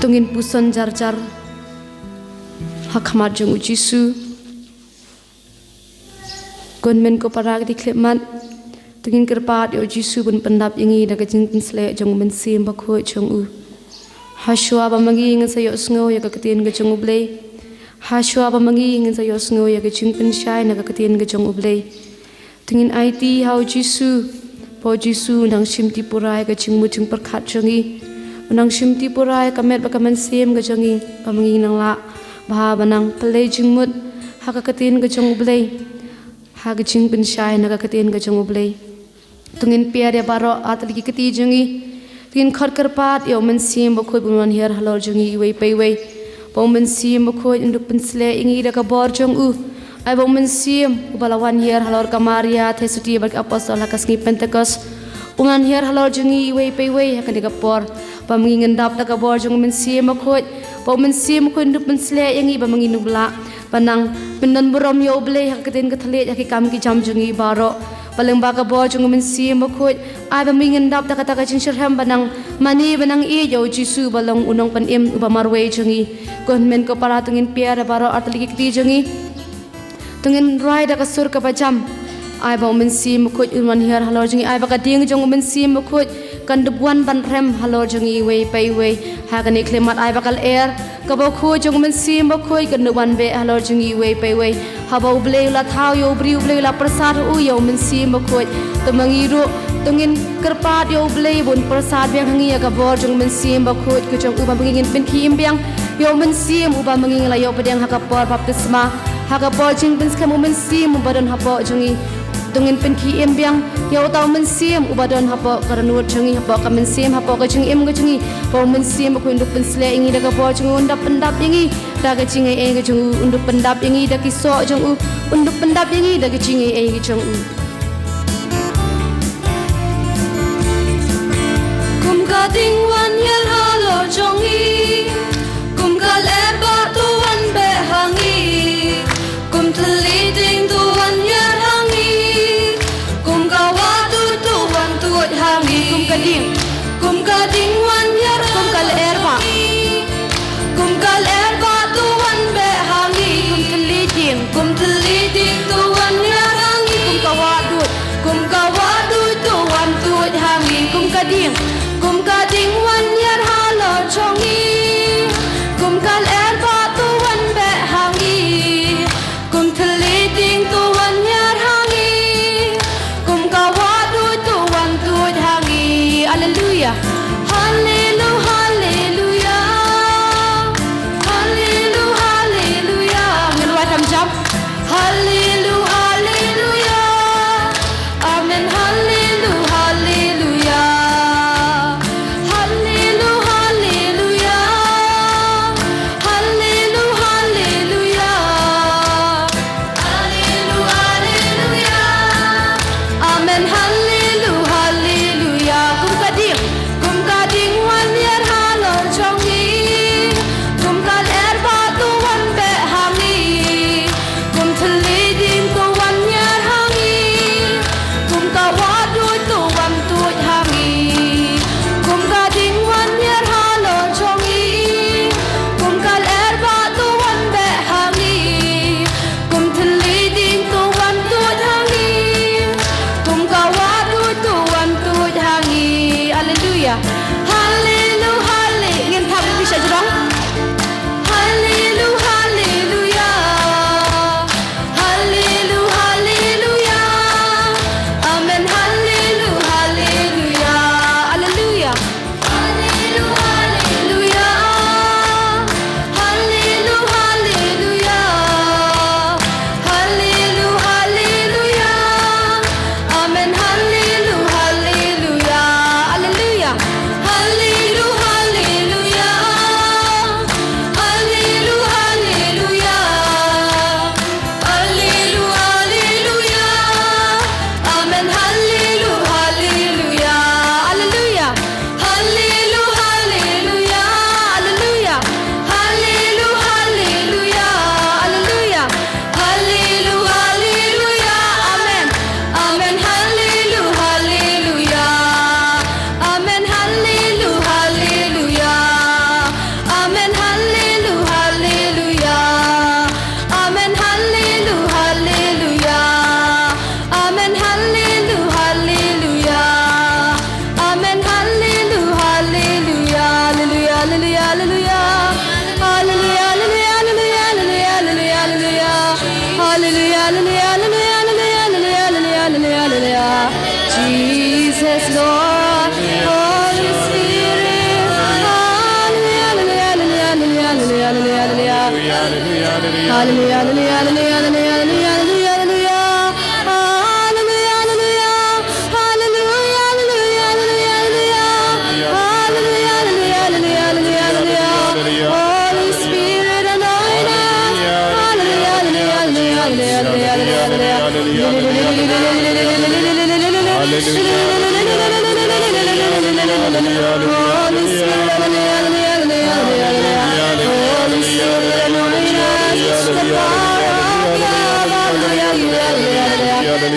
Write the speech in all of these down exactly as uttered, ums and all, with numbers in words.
To ngin puson jar jar ha khmat jong u Jisu. Ko hynmen ko para ki khyllipmat, to ngin kyrpad ïa u Jisu ban pyndap ïa ngi da ka jingpynsleh jong u Mynsiem Bakhuid jong u. Hashwa ba ma ngi ngin sa ïohsngew ïa ka ktien ka jong u Blei. Hashwa ba ma ngi ngin sa ïohsngew ïa ka jingpynshai na ka ktien ka jong u Blei. To ngin aiti ha u Jisu, ba u Jisu u nang shimti pura ïa ka jingmut jingpyrkhat jong ngi. U nang shimti pura ïa ka met bad ka mynsiem ka jong ngi, ba ma ngi nang lah bha ban nang pynleit jingmut ha ka ktien ka jong u Blei, ha ka jingpynshai na ka ktien ka jong u Blei. To ngin pyrkhat ïa baroh artylli ki kti jong ngi. To ngin khot kyrpad ïa u Mynsiem Bakhuid ba un wan hiar halor jong ngi iwei pa iwei. Ba u Mynsiem Bakhuid un da pynsleh ïa ngi da ka bor jong u. Ai ba u Mynsiem uba la wan hiar halor ka Maria Theisotti bad ki apostol ha ka sngi Pentekost un wan hiar halor jong ngi iwei pa iwei ha kane ka por. Ba ma ngi ngin dap da ka bor jong u Mynsiem Bakhuid. Ba u Mynsiem Bakhuid un da pynsleh ïa ngi ba ma ngi nang lah ban nang pyndon burom ïa u Blei ha ka ktien ka thylliej ha ki kam ki jam jong ngi baroh. Ba lyngba ka bor jong u Mynsiem Bakhuid, ai ba ma ngi ngin dap da kata ka jingshitrhem ban nang mane ban nang ïeit ïa u Jisu ba long u Nongpynim uba marwei jong ngi. Ko hynmen ko para, to ngin pyrkhat ïa baroh artylli ki kti jong ngi. To ngin rwai da ka sur kaba jam. Ai ba u Mynsiem Bakhuid un wan hiar halor jong ngi, ai ba ka dieng jong u Mynsiem Bakhuid kan da wan ban rem halor jong ngi iwei pa iwei. Ha kane ka khyllipmat, ai ba ka lyer kaba khuid jong u Mynsiem Bakhuid kan da wan beh halor jong ngi iwei pa iwei. Haba u Blei u la thaw ïa u briew, u Blei u la pyrsad ha u ïa u Mynsiem Bakhuid. To ma ngi ruh, to ngin kyrpad ïa u Blei ba un pyrsad biang ha ngi ïa ka bor jong u Mynsiem Bakhuid ka jong u, ba ma ngi ngin pynkhie im biang ïa u Mynsiem uba ma ngi la ïoh pdiang ha ka por baptisma, ha ka por jingpynskhem u Mynsiem uba don hapoh jong ngi. To ngin pynkhie im biang ïa uta u Mynsiem uba don hapoh ka dohnud jong ngi, hapoh ka mynsiem, hapoh ka jingim ka jong ngi. Ba u Mynsiem Bakhuid un da pynsleh ïa ngi da ka bor jong u, un da pyndap ïa ngi da ka jingaiei ka jong u, un da pyndap ïa ngi da ki soh jong u, un da pyndap ïa ngi da ka jingaiei ka jong u. Kum ka dieng wan hiar halor jong ngi, kum ka lyer ba to wan beh ha ngi, kum thylliej dieng to wan hiar ha ngi, kum ka wah to to wan tuid ha ngi. Kum ka dieng, kum ka dieng wan hiar, kum ka lyer ba, kum ka lyer ba to wan beh ha ngi, kum thylliej dieng, kum thylliej dieng to wan hiar ha ngi, kum ka wah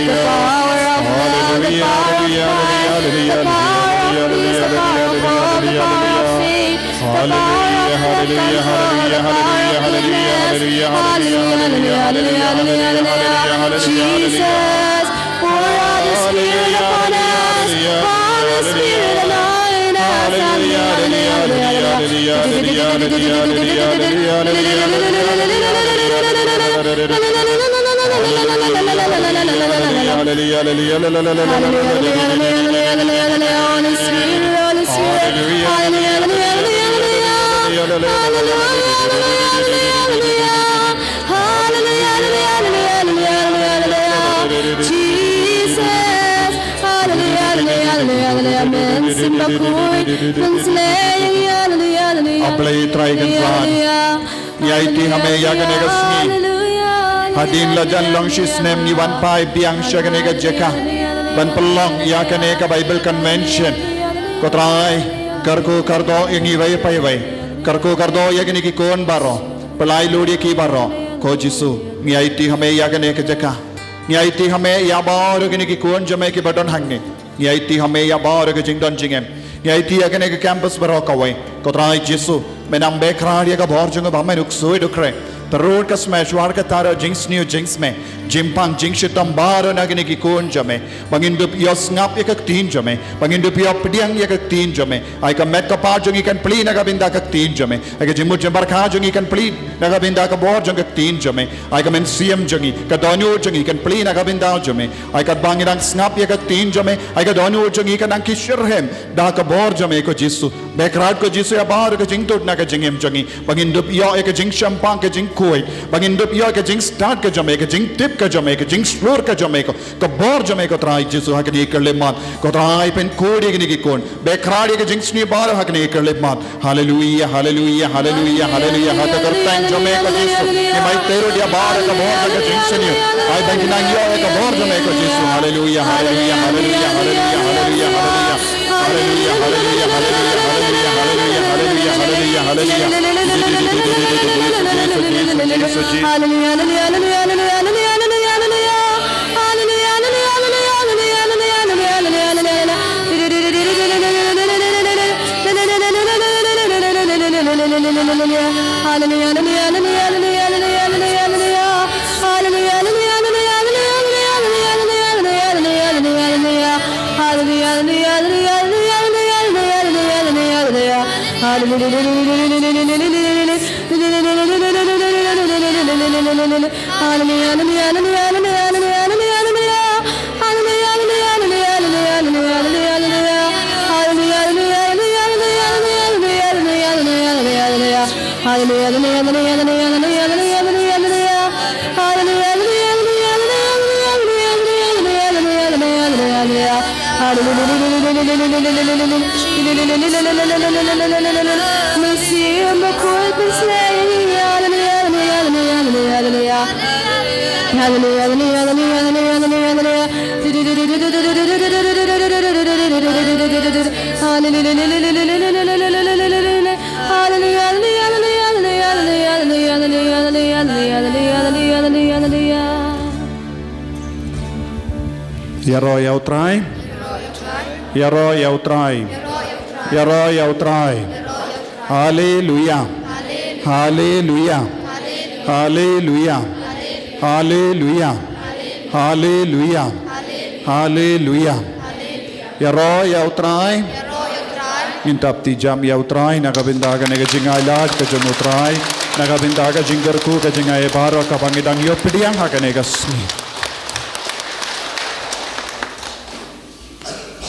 The power of love, the power of Christ, the power of peace, the power of hope, the power of self-control, the power of goodness. Hallelujah, hallelujah, hallelujah, hallelujah, hallelujah. Jesus, pour out the Spirit upon us, pour the Spirit anoint us. Hallelujah, hallelujah, hallelujah. A Blei Trai Kynrad, ngi aiti ha me ïa kane ka sngi. Hadien la jan long shi snem ngi wan phai biang sha kane ka jaka ban pynlong ïa kane ka Bible Convention. Ko Trai, kyrkhu kyrdoh ïa ngi iwei pa iwei. Kyrkhu kyrdoh ïa kine ki khun baroh. Pynlait lut ïa ki baroh. Ko Jisu, ngi aiti ha me ïa kane ka jaka. Ngi aiti ha me ïa baroh kine ki khun jong me kiba don hangne. Ngi aiti ha me ïa baroh ka jingdon jingem. Ngi aiti ïa kane ka campus baroh kawei. Ko Trai Jisu, men nang beh kyrhai ïa ka bor jong u ba men u ksuid u khreh. Tyrut ka symbai shwa ka tharai jingsniew jingsmai, jingpang jingshitom baroh na kine ki khun jong me. Ba ngin dup ïohsngew ïa ka ktien jong me. Ba ngin dup ïoh pdiang ïa ka ktien jong me. Ai ka met ka phad jong ngi kan plie na ka bynta ka ktien jong me. Ai ka jingmut jingpyrkhat jong ngi kan plie na ka bynta ka bor jong ka ktien jong me. Ai ka mynsiem jong ngi, ka dohnud jong ngi kan plie na ka bynta jong me. Ai katba ngi dang sngap ïa ka ktien jong me, ai ka dohnud jong ngi kan dang ki shitrhem da ka bor jong me ko Jisu. Beh kyrhai ko Jisu ïa baroh ka jingtut na ka jingim jong ngi. Ba ngin dup ïoh ïa ka jingshemphang ka jingkhuid. Ba ngin dup ïoh ïa ka jingstad ka jong me, ka jingtip ka jong me, ka jingshlur ka jong me ko. Ka bor jong me ko Trai Jisu ha kane ka khyllipmat. Ko Trai pynkhuid ïa kine ki khun. Beh kyrhai ïa ka jingsniew baroh ha kane ka khyllipmat. Haleluia, haleluia, haleluia, haleluia. Ha ka kyrteng jong me ko Jisu. Ngi mai tyrut ïa baroh ka bor jong ka jingsniew. Ai ban kin nang ïoh ïa ka bor jong me ko Jisu. Haleluia, haleluia, haleluia, haleluia, haleluia, haleluia. Haleluia, haleluia, haleluia, haleluia, haleluia, haleluia, haleluia, haleluia. Jisu, Jisu, Jisu, Jisu, Jisu. Ïaroh ïa U Trai. Ïaroh ïa U Trai. Ïaroh ïa U Trai. Haleluia. Haleluia. Haleluia. Haleluia. Haleluia. Haleluia. Ïaroh ïa U Trai. Ngin dap ti jam ïa U Trai na ka bynta kane ka jingai lad ka jong U Trai, na ka bynta ka jingkyrkhu ka jingai baroh kaba ngi dang ïoh pdiang ha kane ka sngi.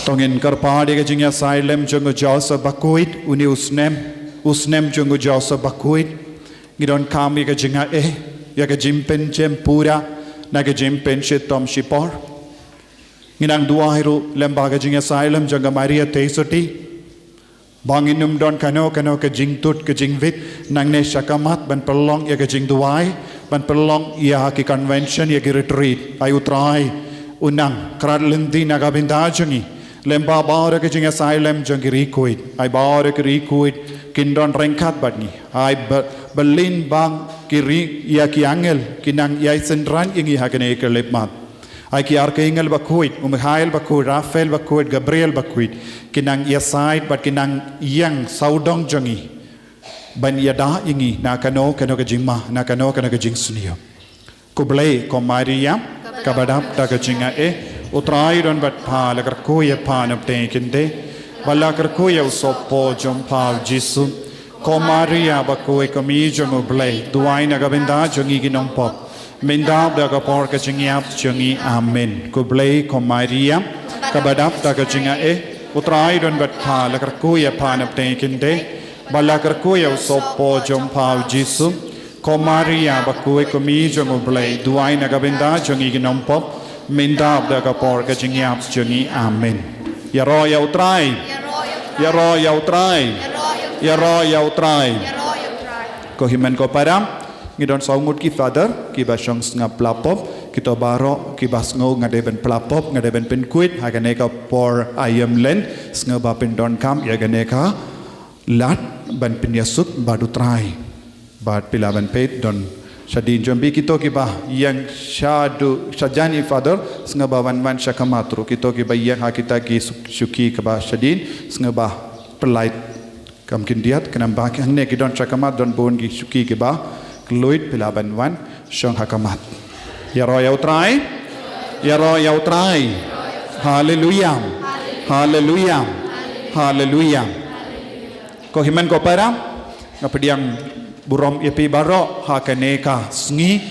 To ngin kyrpad ïa ka jingïasaid lem jong U Joseph Bakhuid, une u snem, u snem jong U Joseph Bakhuid. Ngi donkam ïa ka jingaiei, ïa ka jingpynjem pura, na ka jingpynshitom shipor. Ngi nang duwai ruh lem bad ka jingïasaid lem jong ka Maria Theisotti. Ba ngin ym don kano kano ka jingtut ka jingwit nangne sha khmat ban pynlong ïa ka jingduwai, ban pynlong ïa ki convention, ïa ki retreat. Ai U Trai un nang krat lynti na ka bynta jong ngi. Lem bad baroh ka jingïasaid lem jong ki riewkhuid. Ai baroh ki riewkhuid kin don ryngkat bad ngi. Ai ba, balei ba ki ri, ïa ki angel kin nang ïai synran ïa ngi ha kane ka khyllipmat. Ai ki archangel bakhuid, u Mikhael bakhuid, Raphael bakhuid, Gabriel bakhuid, ki nang ïasaid bad ki nang ïeng sawdong jong ngi ban ïada ïa ngi na kano kano ka jingma, na kano kano ka jingsniew. Khublei ko Maria, kaba dap da ka jingaiei, U Trai u don bad pha, la kyrkhu ïa pha na pdeng ki khyndai, bad la kyrkhu ïa u sohpop jong pha u Jisu. Ko Maria bakhuid, ka kmie jong U Blei, duwai na ka bynta jong ngi ki nongpop, mynta bad ha ka por ka jingïap jong ngi. Amen. Khublei ko Maria, kaba dap da ka jingaiei, U Trai u don bad pha, la kyrkhu ïa pha na pdeng ki khyndai, bad la kyrkhu ïa u sohpop jong pha u Jisu. Ko Maria bakhuid, ka kmie jong U Blei, duwai na ka bynta jong ngi ki nongpop, mynta bad ha ka por ka jingïap jong ngi. Amen. Ïaroh ïa U Trai. Ïaroh ïa U Trai. Ïaroh ïa U Trai. Ko hynmen ko para, ngi don saw ngut ki father kiba shong sngap pla pop, kito baroh kiba sngew nga dei ban pla pop, nga dei ban pynkhuid ha kane ka por aïom Lent, sngewbha pyndonkam ïa kane ka lad ban pynïasuk bad U Trai. Bad phi lah ban peit don shadien jong phi, kito kiba ïeng shaduh shajan, i father, sngewbha wan wan sha khmat ruh. Kito kiba ïeng ha kita ki suk-, shuki kaba shadien, sngewbha pynlait kam khyndiat, khnang ba hangne ki don sha khmat, don bun ki shuki kiba kylluid, phi lah ban wan shong ha khmat. Ïaroh ïa U Trai. Ïaroh ïa U Trai. Haleluia. Haleluia. Haleluia. Ko hynmen ko para, nga pdiang burom ïa phi baroh ha kane ka sngi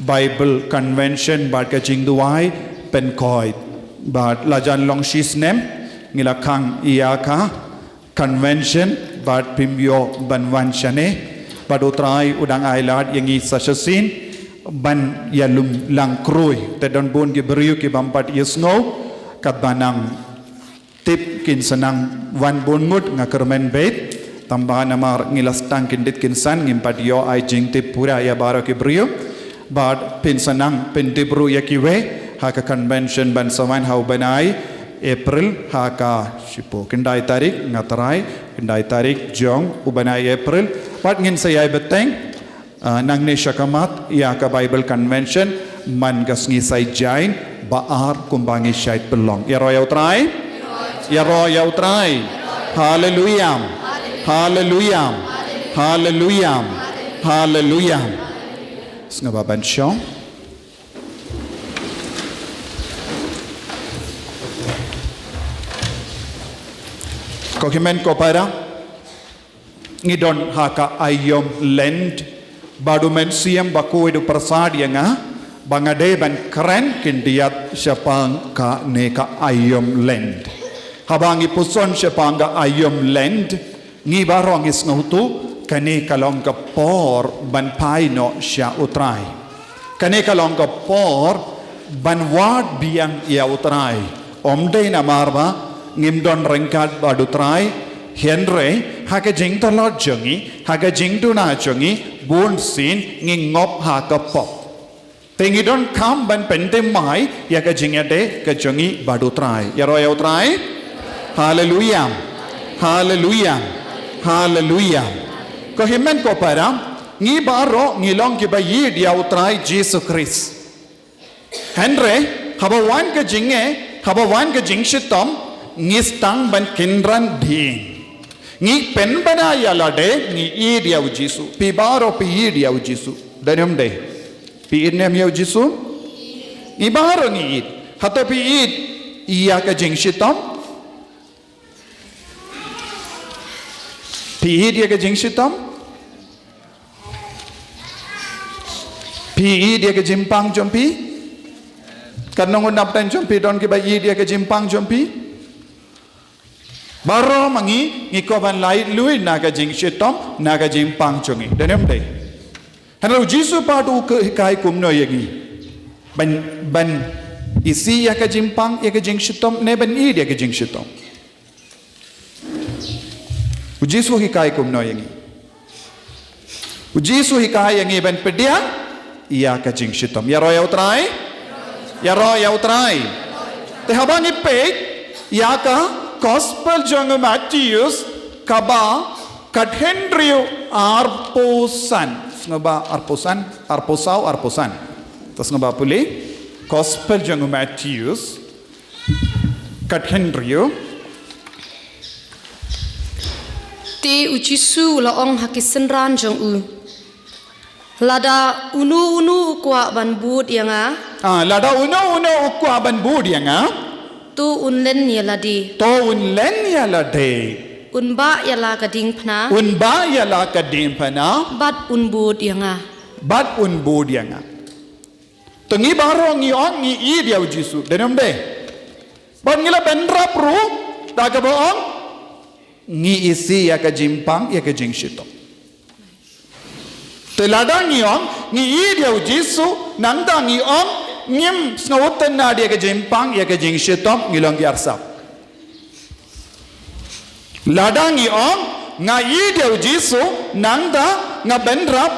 Bible Convention bad ka jingduwai pynkhuid. Bad la jan long shi snem ngi la khang ïa ka convention bad phim ïoh ban wan shane, bad U Trai u dang ai lad ïa ngi sa shisien ban ïalum lang khrui. Te don bun ki briew ki bym pat ïohsngew, katba nang tip kin sa nang wan bun ngut, nga kyrmen beit, tangba namar ngi la sdang kyndit kynsan, ngim pat ïoh ai jingtip pura ïa baroh ki briew. Bad phin sa nang pyntip ruh ïa kiwei ha ka convention ban sa wan ha u bnai April ha ka shiphew khyndai tarik, nga tharai khyndai tarik jong u bnai April. Bad ngin sa ïai bteng, ah, nangne sha khmat ïa ka Bible Convention man ka sngi Saitjaiñ ba ar kumba ngi shait pynlong. Ïaroh ïa U Trai. Ïaroh ïa U Trai. Haleluia. Haleluia. Haleluia. Haleluia. Sngewbha ban shong. Ko hynmen ko para, ngi don ha ka aïom Lent, bad u Mynsiem Bakhuid u pyrsad ïa nga ba nga dei ban kren khyndiat shaphang kane ka aïom Lent. Haba ngi puson shaphang ka aïom Lent, ngi baroh ngi sngewthuh kane ka long ka por ban phai noh sha U Trai. Kane ka long ka por ban wad biang ïa U Trai. Ym dei namar ba ngim don ryngkat bad U Trai, hynrei ha ka jingtlot jong ngi, ha ka jingduna jong ngi, bunsien ngi ngop ha ka pop. Te ngi donkam ban pynthymmai ïa ka jingïadei ka jong ngi bad U Trai. Ïaroh ïa U Trai. Haleluia. Haleluia. Haleluia. Ko hynmen ko para, ngi baroh ngi long kiba ïeit ïa U Trai Jisu Khrist. Hynrei haba wan ka jingeh, haba wan ka jingshitom, ngi sdang ban kynran dieng. Ngi pynbna ïa lade, ngi ïeit ïa U Jisu. Phi baroh phi ïeit ïa U Jisu, dei ne ym dei? Phi ïeit ne em ïa U Jisu? Ngi baroh ngi ïeit. Hato phi ïeit ïa ka jingshitom? Phi ïeit ïa ka jingshitom? Phi ïeit ïa ka jingpang jong phi? Katno ngut na pdeng jong phi don kiba ïeit ïa ka jingpang jong phi? Baroh ma ngi ngi kwah ban lait luid na ka jingshitom, na ka jingpang jong ngi, dei ne ym dei? Hynrei U Jisu pat u hikai kumno ïa ngi? Ban, ban isih ïa ka jingpang, ïa ka jingshitom, ne ban ïeit ïa ka jingshitom? U Jisu u hikai kumno ïa ngi? U Jisu u hikai ïa ngi ban pdiang ïa ka jingshitom. Ïaroh ïa U Trai. Ïaroh ïa U Trai. Te haba ngi peit ïa ka Gospel jong u Mathaios, kaba khathynriew arphew san. Sngewbha arphew san, arphew saw, arphew san. Te sngewbha pule. Gospel jong u Mathaios, khatkhyndai. Te u Jisu u la ong ha ki synran jong u, lada uno uno u kwah ban bud ïa nga. Ah, lada uno uno u kwah ban bud ïa nga. To un len ïa lade. To un len ïa lade. Un bah ïa la ka diengphna. Un bah ïa la ka diengphna. Bad un bud ïa nga. Bad un bud ïa nga. To ngi baroh ngi ong ngi ïeit ïa u Jisu. Dei ne ym dei? Bad ngi la bynrap ruh da kaba ong ngi isih ïa ka jingpang ïa ka jingshitom. Te lada ngi ong ngi ïeit ïa u Jisu, nangta ngi ong ngim sngewtynnad ïa ka jingpang ïa ka jingshitom, ngi long ki arsap. Lada ngi ong nga ïeit ïa u Jisu, nangta nga bynrap,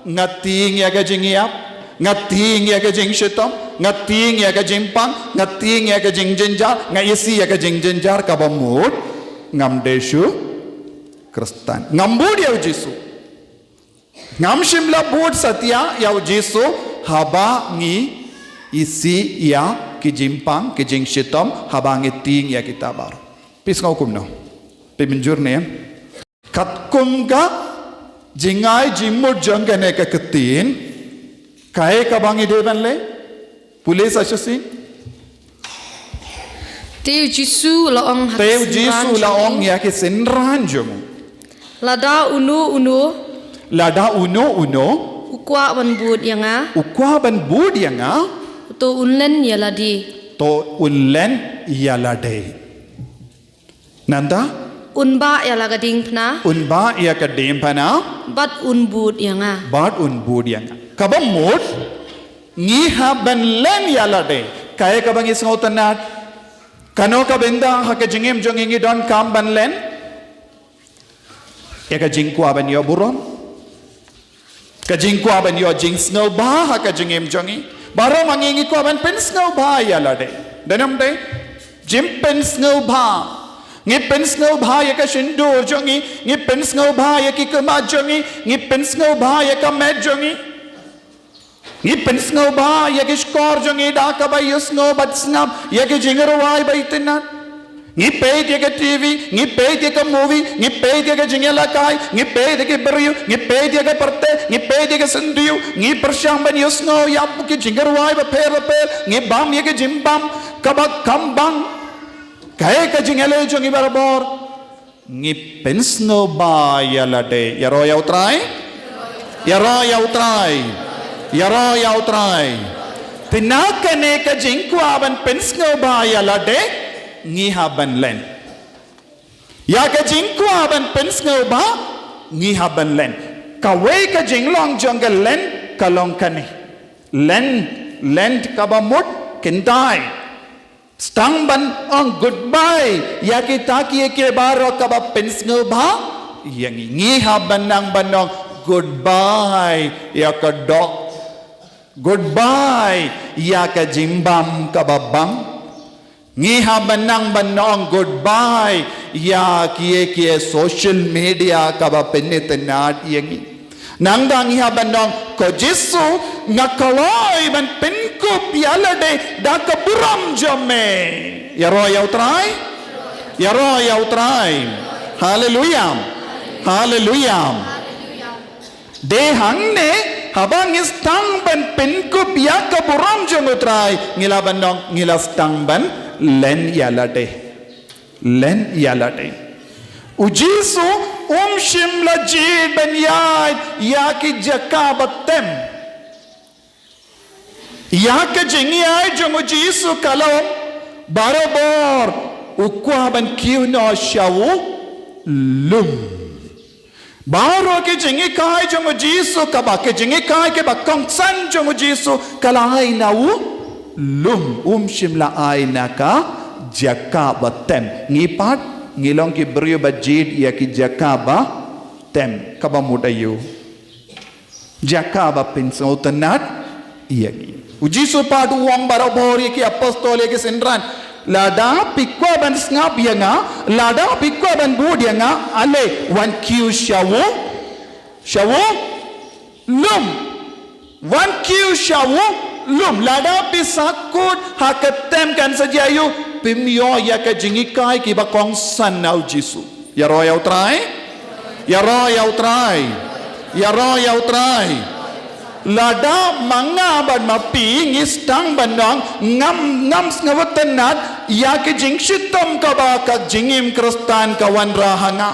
nga tieng ïa ka jingïap, nga tieng ïa ka jingshitom, nga tieng ïa ka jingpang, nga tieng ïa ka jingjynjar, nga isih ïa ka jingjynjar, kaba mut ngam dei shuh Khristan. Ngam bud ïa u Jisu. Ngam shym la bud satia ïa u Jisu haba ngi isih ïa ki jingpang ki jingshitom, haba ngi tieng ïa kita baroh. Phi sngew kumno? Phi mynjur ne? Katkum ka jingai jingmut jong kane ka ktien, kaei kaba ngi dei ban leh? Pule sa shisien. Te u Jisu u la ong ha Te u ki Jisu synran u la jong ong u, ïa ki synran jong u. Lada uno uno. Lada uno uno. U kwah ban bud ïa nga. U kwah ban bud ïa nga. To un len ïa lade. To un len ïa lade. Nangta? Un bah ïa la ka diengphna. Un bah ïa ka diengphna. Bad un bud ïa nga. Bad un bud ïa nga. Kaba mut ngi hap ban len ïa lade. Kaei kaba ngi sngewtynnad? Kano ka bynta ha ka jingim jong ngi ngi donkam ban len? Ïa ka jingkwah ban ïoh burom. Ka jingkwah ban ïoh jingsngewbha ha ka jingim jong ngi. Baroh ma ngi ngi kwah ban pynsngewbha ïa lade. Dei ne ym dei? Jingpynsngewbha. Ngi pynsngewbha ïa ka shyntur jong ngi, ngi pynsngewbha ïa ki khmat jong ngi, ngi pynsngewbha ïa ka met jong ngi. Ngi pynsngewbha ïa ki shkor jong ngi da kaba ïohsngew bad sngap ïa ki jingrwai ba itynnad. Ngi peit ïa ka T V, ngi peit ïa ka movie, ngi peit ïa ka jingïalehkai, ngi peit ïa ki briew, ngi peit ïa ka pyrthei, ngi peit ïa ka syntiew, ngi pyrshang ban ïohsngew ïa ki jingrwai bapher bapher, ngi bam ïa ki jingbam kaba kham bang. Kaei ka jingïaleh jong ngi barabor? Ngi pynsngewbha ïa lade. Ïaroh ïa U Trai. Ïaroh ïa U Trai. Ïaroh ïa U Trai. Te na kane ka jingkwah ban pynsngewbha ïa lade, ngi hap ban len. Ïa ka jingkwah ban pynsngewbha, ngi hap ban len. Kawei ka jinglong jong ka len ka long kane. Len, len kaba mut kynthai. Sdang ban ong goodbye ïa kita kiei kiei baroh kaba pynsngewbha ïa ngi. Ngi hap ban nang ban ong goodbye ïa ka doh. Goodbye ïa ka jingbam kaba bang. Ngi hap ban nang ban ong goodbye ïa kiei kiei social media kaba pynitynnad ïa ngi. Nangta ngi hap ban ong, ko Jisu, nga kloi ban pynkup ïa lade da ka burom jong me. Ïaroh ïa U Trai. Ïaroh ïa U Trai. Haleluya. Haleluya. Dei hangne, haba ngi sdang ban pynkup ïa ka burom jong U Trai, ngi lah ban ong, ngi lah sdang ban len ïa lade. Len ïa lade. U Jisu um shym la jied ban ïaid ïa ki jaka ba tem. Ïa ka jingïaid jong U Jisu ka long barabor u kwah ban kiew noh sha u lum. Baroh ki jinghikai jong U Jisu kaba, ki jinghikai kiba kongsan jong U Jisu ka la ai na u lum, um shym la ai na ka jaka ba tem. Ngi pat ngi long ki briew ba jied ïa ki jaka ba tem, kaba mut aïu? Jaka ba pynsngewtynnad ïa ngi. U Jisu pat u ong barabor ïa ki apostol, ïa ki synran, lada phi kwah ban sngap ïa nga, lada phi kwah ban bud ïa nga, ale wan kiew sha u, sha u lum. Wan kiew sha u Lum, lada phi sahkut ha ka tem kan sa jia aiu, phim ïoh ïa ka jinghikai kiba kongsan na u Jisu. Ïaroh ïa u Trai. Ïaroh ïa u Trai. Ïaroh ïa u Trai. Lada ma nga bad ma phi ngi sdang ban ong ngam, ngam sngewtynnat ïa ka jingshitom kaba ka jingim Khristan ka wanrah ha nga.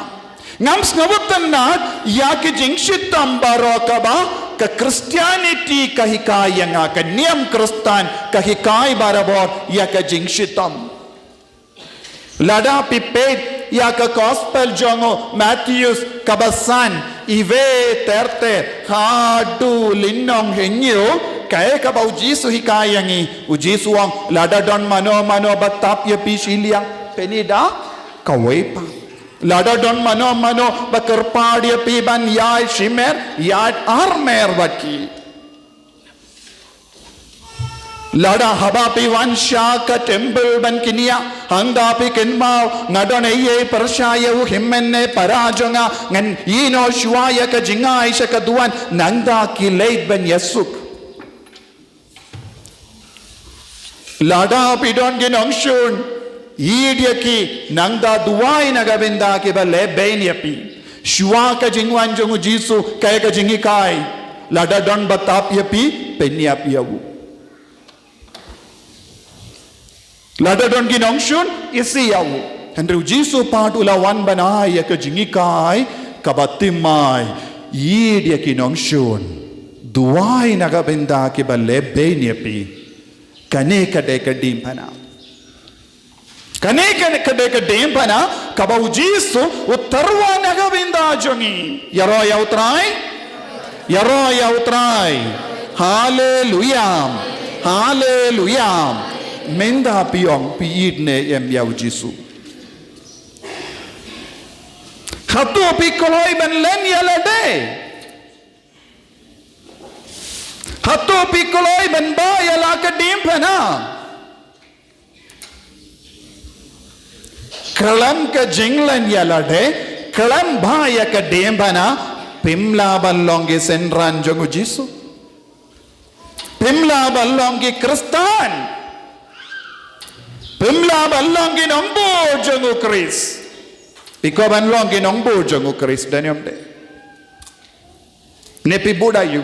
Ngam sngewtynnat ïa ka jingshitom baroh kaba ka Christianity ka hikai ïa nga, ka niam Khristan ka hikai barabor ïa ka jingshitom. Lada phi peit ïa ka gospel jong u Mathaios kaba san, iwei ter ter haduh lynnong hynñiew, kaei kaba u Jisu hikai ïa ngi, u Jisu u ong lada don mano mano ba tap ïa phi shiliang, pyni da kawei pat. Lada don mano mano ba kyrpad ïa phi ban ïaid shimer, ïaid armer bad ki. Lada haba phi wan sha ka temple ban kynnoh, hangta phi kynmaw nga don ei ei pyrshah ïa u hynmen ne para jong nga, ngan ïehnoh shuwa ïa ka jingai sha ka duwan, nangta ki leit ban ïasuk. Lada phi don ki nongshun, ïeit ïa ki, nangta duwai na ka bynta kiba lehbeiñ ïa phi. Shuwa ka jingwan jong u Jisu, kaei ka jinghikai? Lada don ba tap ïa phi, pynïap ïa u. Lada don ki nongshun, isih ïa u. Hynrei u Jisu pat u la wan ban ai ïa ka jinghikai kaba thymmai, ïeit ïa ki nongshun, duwai na ka bynta kiba lehbeiñ ïa phi. Kane ka dei ka diengphna. Kane ka, ka dei ka diengphna kaba u Jisu u tyrwa na ka bynta jong ngi. Ïaroh ïa u Trai. Ïaroh ïa u Trai. Haleluya. Haleluya. Mynta phi ong phi ïeit ne em ïa u Jisu? Hato phi kloi ban len ïa lade? Hato phi kloi ban bah ïa la ka diengphna? Khlem ka jinglen ïa lade, khlem bah ïa ka diengphna, phim lah ban long ki synran jong u Jisu. Phim lah ban long ki Khristan. Phim lah ban long ki nongbud jong u Khrist. Phi kwah ban long ki nongbud jong u Khrist, dei ne ym dei? Ne phi bud aiu?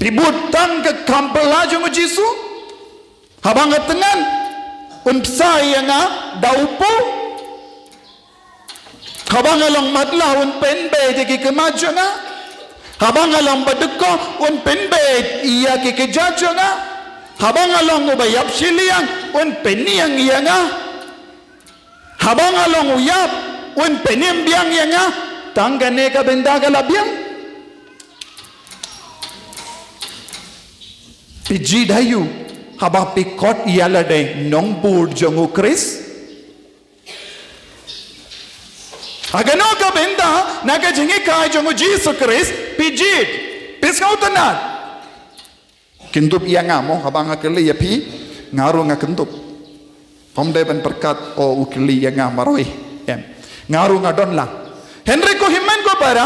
Phi bud tang ka kam phylla jong u Jisu? Haba nga tngan, un bsa ïa nga da u pud? Haba nga long matlah, un pynbeit ïa ki khmat jong nga? Haba nga long badukor, un pynbeit ïa ki kjat jong nga? Haba nga long uba ïap shiliang, un pynïeng ïa nga? Haba nga long u ïap, un pynim biang ïa nga? Tang kane ka bynta ka la biang. Phi jied aiu haba phi khot ïa lade nongbud jong u Khrist? Ha kano ka bynta na ka jinghikai jong u Jisu Khrist phi jied, phi sngewtynnat? Kyndup ïa nga mo, haba nga kylli ïa phi, nga ruh nga kyndup. Phim dei ban pyrkhat, o, u kylli ïa nga marwei. Em. Nga ruh nga don lang. Hynrei ko hynmen ko para,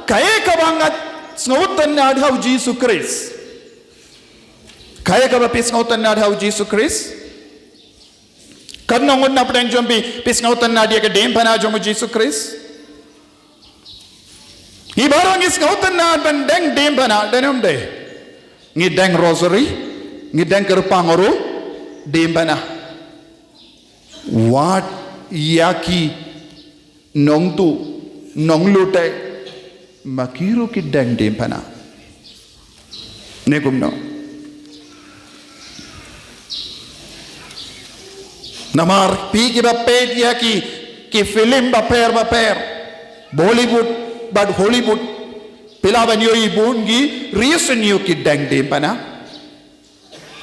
kaei kaba nga sngewtynnat ha u Jisu Khrist? Kaei kaba phi sngewtynnat ha u Jisu Khrist? Katno ngut na pdeng jong phi, phi sngewtynnat ïa ka diengphna jong u Jisu Khrist? Ngi baroh ngi sngewtynnat ban deng diengphna, dei ne ym dei? Ngi deng rosary, ngi deng kyrpang ruh diengphna. Wat ïa ki nongtuh, nonglute, ma ki ruh ki deng diengphna. Ne kumno? Namar phi kiba peit ïa ki, ki film bapher bapher, Bollywood bad Hollywood, phi lah ban ïohi bun ki riewsniew ki deng diengphna.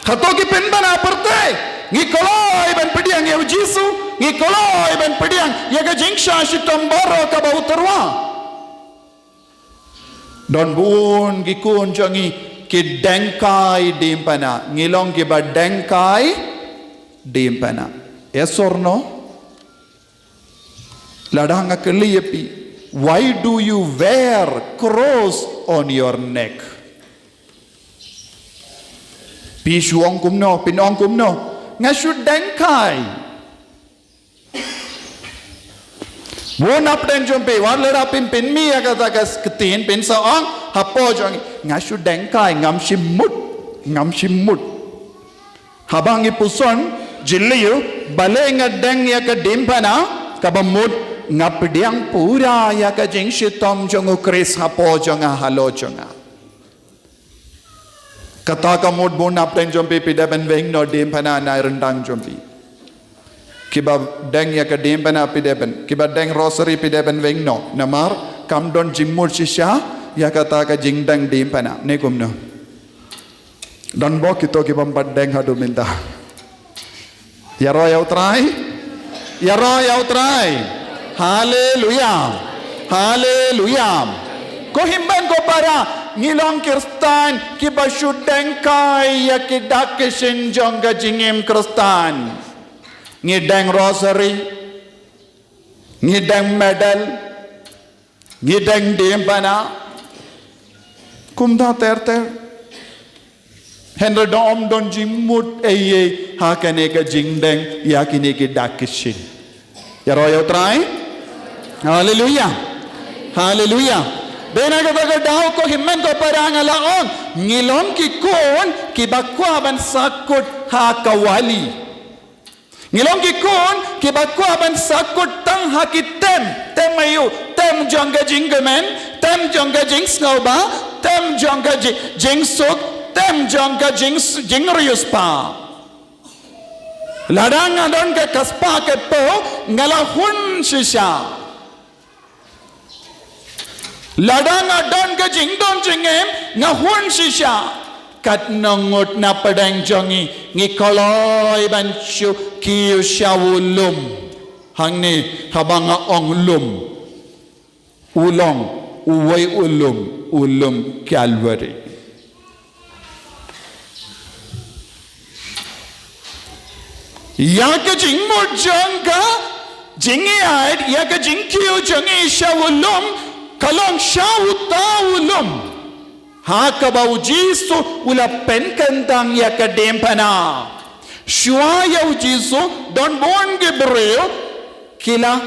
Hato ki pynbna pyrthei? Ngi kloi ban pdiang ïa u Jisu, ngi kloi ban pdiang ïa ka jingshah shitom baroh kaba u tyrwa. Don bun ki khun jong ngi ki deng kai diengphna, ngi long kiba deng kai diengphna. Yes or no? Lada nga kylli ïa phi, Why do you wear cross on your neck? Phi shu ong kumno, phin ong kumno? Nga shu deng kai. Bun na pdeng jong phi, wat lada phin pynmih ïa kata ka ktien, phin sa ong hapoh jong ngi, nga shu deng kai, ngam shym mut, ngam shym mut. Haba ngi puson jylliew, balei nga deng ïa ka diengphna kaba mut? Nga pdiang pura ïa ka jingshitom jong U Khrist hapoh jong nga, halor jong nga. Kata ka mut bun na pdeng jong phi, phi dei ban weng noh diengphna na ryndang jong phi. Kiba deng ïa ka diengphna phi dei ban, kiba deng rosary phi dei ban weng noh. Namar kam don jingmut shisha ïa kata ka jingdeng diengphna. Ne kumno? Don bok kito kibym pat deng haduh mynta. Ïaroh ïa U Trai. Ïaroh ïa U Trai. Haleluya. Haleluya. Ko hynmen ko para, ngi long Khristan kiba shu deng kai ïa ki dak ki shin jong ka jingim Khristan. Ngi deng rosary. Ngi deng medal. Ngi deng diengphna kumta ter ter. Hynrei ym don jingmut ei ei ha kane ka jingdeng ïa kine ki dak ki shin. Ïaroh ïa U Trai. Haleluya. Haleluya. Dei na kata ka daw ko hynmen ko para nga la ong, ngi long ki khun kiba kwah ban sahkut ha kawali. Ngi long ki khun kiba kwah ban sahkut tang ha ki tem, tem aïu, tem jong ka jingkmen, tem jong ka jingsngewbha, tem jong ka ji-, jingsuk, tem jong ka jing-, jingriewspah. Lada nga don ka, ka spah ka phew, nga la hun shisha. Lada nga don ka jingdon jingem, nga hun shisha. Katno ngut na pdeng jong ngi, ngi kloi ban shu kiew sha u lum. Hangne haba nga ong lum, u long uwei u lum, u lum Calvary. Ïa ka jingmut jong ka jingïaid, ïa ka jingkiew jong ngi sha u lum, ka long sha uta u lum ha kaba U Jisu u la pynkyntang ïa ka diengphna. Shuwa ïa U Jisu, don bun ki briew ki la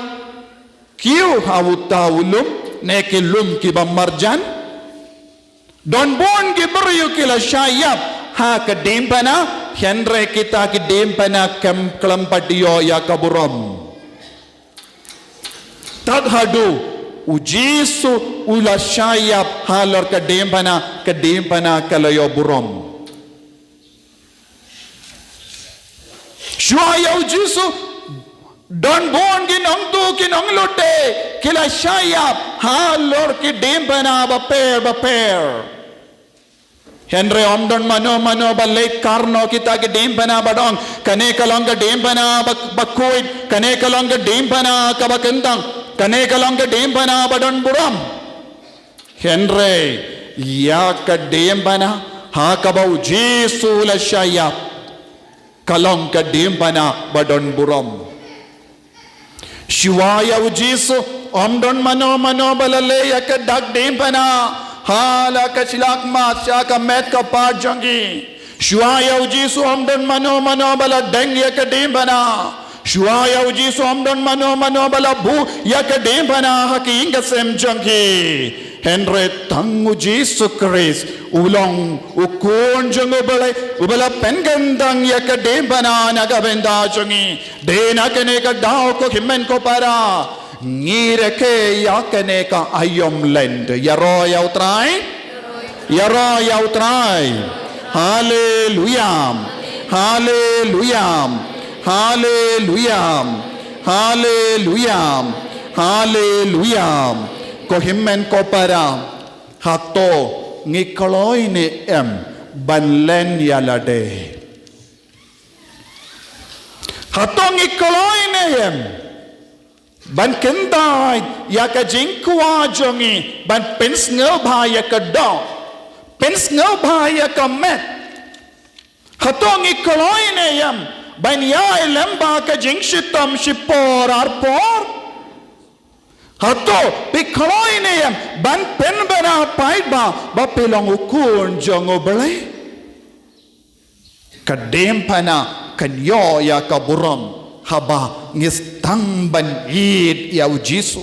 kiew ha uta u lum, ne ki lum kiba marjan. Don bun ki briew ki la shah ïap ha ka diengphna, hynrei kita ki diengphna kam khlem pat ïoh ïa ka burom. Tad haduh U Jisu u la shah ïap halor ka diengphna, ka diengphna ka la ïoh burom. Shuwa ïa U Jisu, don bun ki nongtuh ki nonglut de, ki la shah ïap halor ki diengphna bapher bapher. Hynrei ym don mano mano ba leit kar noh kita ki diengphna bad ong, kane ka long ka diengphna ba, bakhuid, kane ka long ka diengphna kaba kyntang, kane ka long ka diengphna ba don burom. Hynrei ïa ka diengphna ha kaba U Jisu u la shah ïap, ka long ka diengphna ba don burom. Shuwa ïa U Jisu, ym don mano mano ba la leh ïa ka dak diengphna ha la ka shlak mask sha ka met ka phad jong ki. Shuwa ïa U Jisu, ym don mano mano ba la deng ïa ka diengphna. Shuwa ïa U Jisu, ym don mano mano ba la buh ïa ka diengphna ha ka ïing ka sem jong ki. Hynrei tang U Jisu Khrist u long u Khun jong U Blei, uba la pynkyntang ïa ka diengphna na ka bynta jong ngi. Dei na kane ka daw ko hynmen ko para, ngi rakhe ïa kane ka aïom Lent. Ïaroh ïa U Trai. Ïaroh ïa U Trai. Haleluya. Haleluya. Haleluya. Haleluya. Haleluya. Ko hynmen ko para, hato ngi kloi ne em ban len ïa lade? Hato ngi kloi ne em ban kyntait ïa ka jingkwah jong ngi ban pynsngewbha ïa ka doh, pynsngewbha ïa ka met? Hato ngi kloi ne em ban ïai lem bad ka jingshitom shipor ar por? Hato phi kloi ne em ban pynbna paidbah ba phi long u khun jong U Blei? Ka diengphna kan ïoh ïa ka burom haba ngi sdang ban ïeit ïa U Jisu.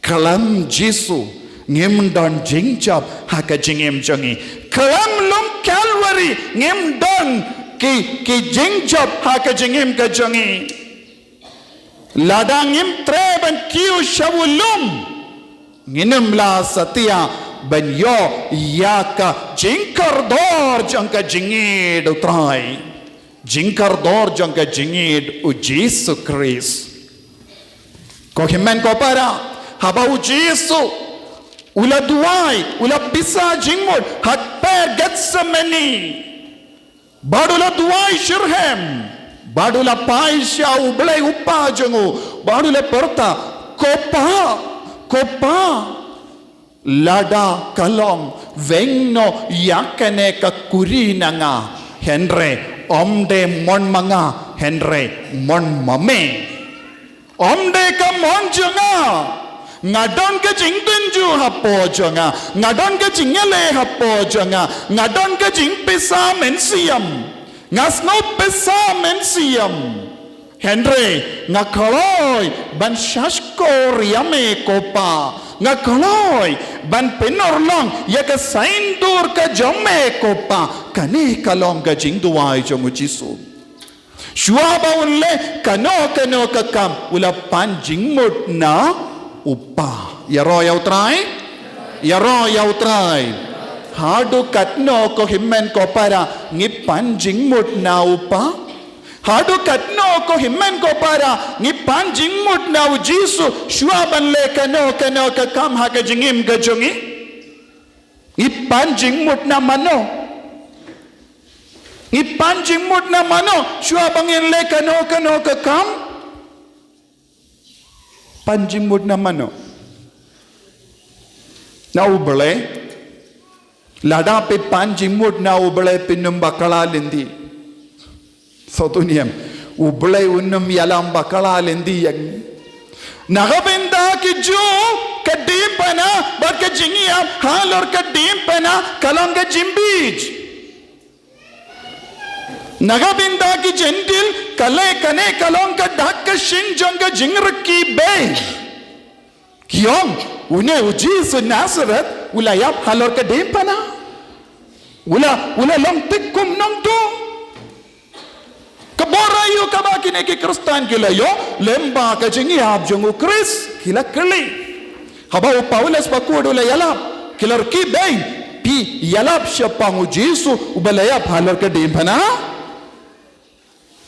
Khlem Jisu ngim don jingjop ha ka jingim jong ngi. Khlem lum Kalbari ngim don ki, ki jingjop ha ka jingim ka jong ngi. Lada ngim treh ban kiew sha u lum, ngin ym lah satia ban ïoh ïa ka jingkordor jong ka jingïeit U Trai, jingkordor jong ka jingïeit U Jisu Khrist. Ko hynmen ko para, haba U Jisu u la duwai, u la pisa jingmut ha kper Gethsemane, bad u la duwai shitrhem, bad u la phai sha U Blei U Kpa jong u, bad u la pyrta, Ko Pa, Ko Pa, lada ka long, weng noh ïa kane ka khuri na nga, hynrei ym dei mon ma nga, hynrei mon ma me. Ym dei ka mon jong nga. Nga don ka jingtynjuh hapoh jong nga. Nga don ka jingïaleh hapoh jong nga. Nga don ka jingpisa mynsiem. Nga sngew pisa mynsiem. Hynrei nga kloi ban shahshkor ïa me Ko Pa. Nga kloi ban pynurlong ïa ka saiñdur ka jong me Ko Pa. Kane ka long ka jingduwai jong U Jisu. Shuwa ba un leh kano kano ka kam, u la pan jingmut na U Kpa. Ïaroh ïa U Trai? Ïaroh ïa U Trai. Haduh katno ko hynmen ko para ngi pan jingmut na U Kpa? Haduh katno ko hynmen ko para ngi pan jingmut na U Jisu? Shuwa ban leh kano kano ka kam ha ka jingim ka jong ngi, ngi pan jingmut na mano? Ngi pan jingmut na mano shuwa ba ngin leh kano kano ka kam? Pan jingmut na mano? Na U Blei? Lada phi pan jingmut na U Blei, phin ym bakla lynti. Sngewthuh ne em? U Blei un ym ïalam bakla lynti ïa ngi. Na ka bynta ki Jiw ka diengphna bad ka jingïap halor ka diengphna ka long ka jingbit. Na ka bynta ki Jentil, kane, kane ka long ka dak ka shin jong ka jingrkhie beiñ. Ki ong, une U Jisu Nasareth u la ïap halor ka diengphna. U la, u la long thik kum nongtuh. Ka bor aïu kaba kine ki Khristan ki la ïoh lyngba ka jingïap jong U Khrist? Ki la kylli. Haba u Paulus bakhuid u la ïalap, ki la rkhie beiñ, phi ïalap shaphang U Jisu uba la ïap halor ka diengphna?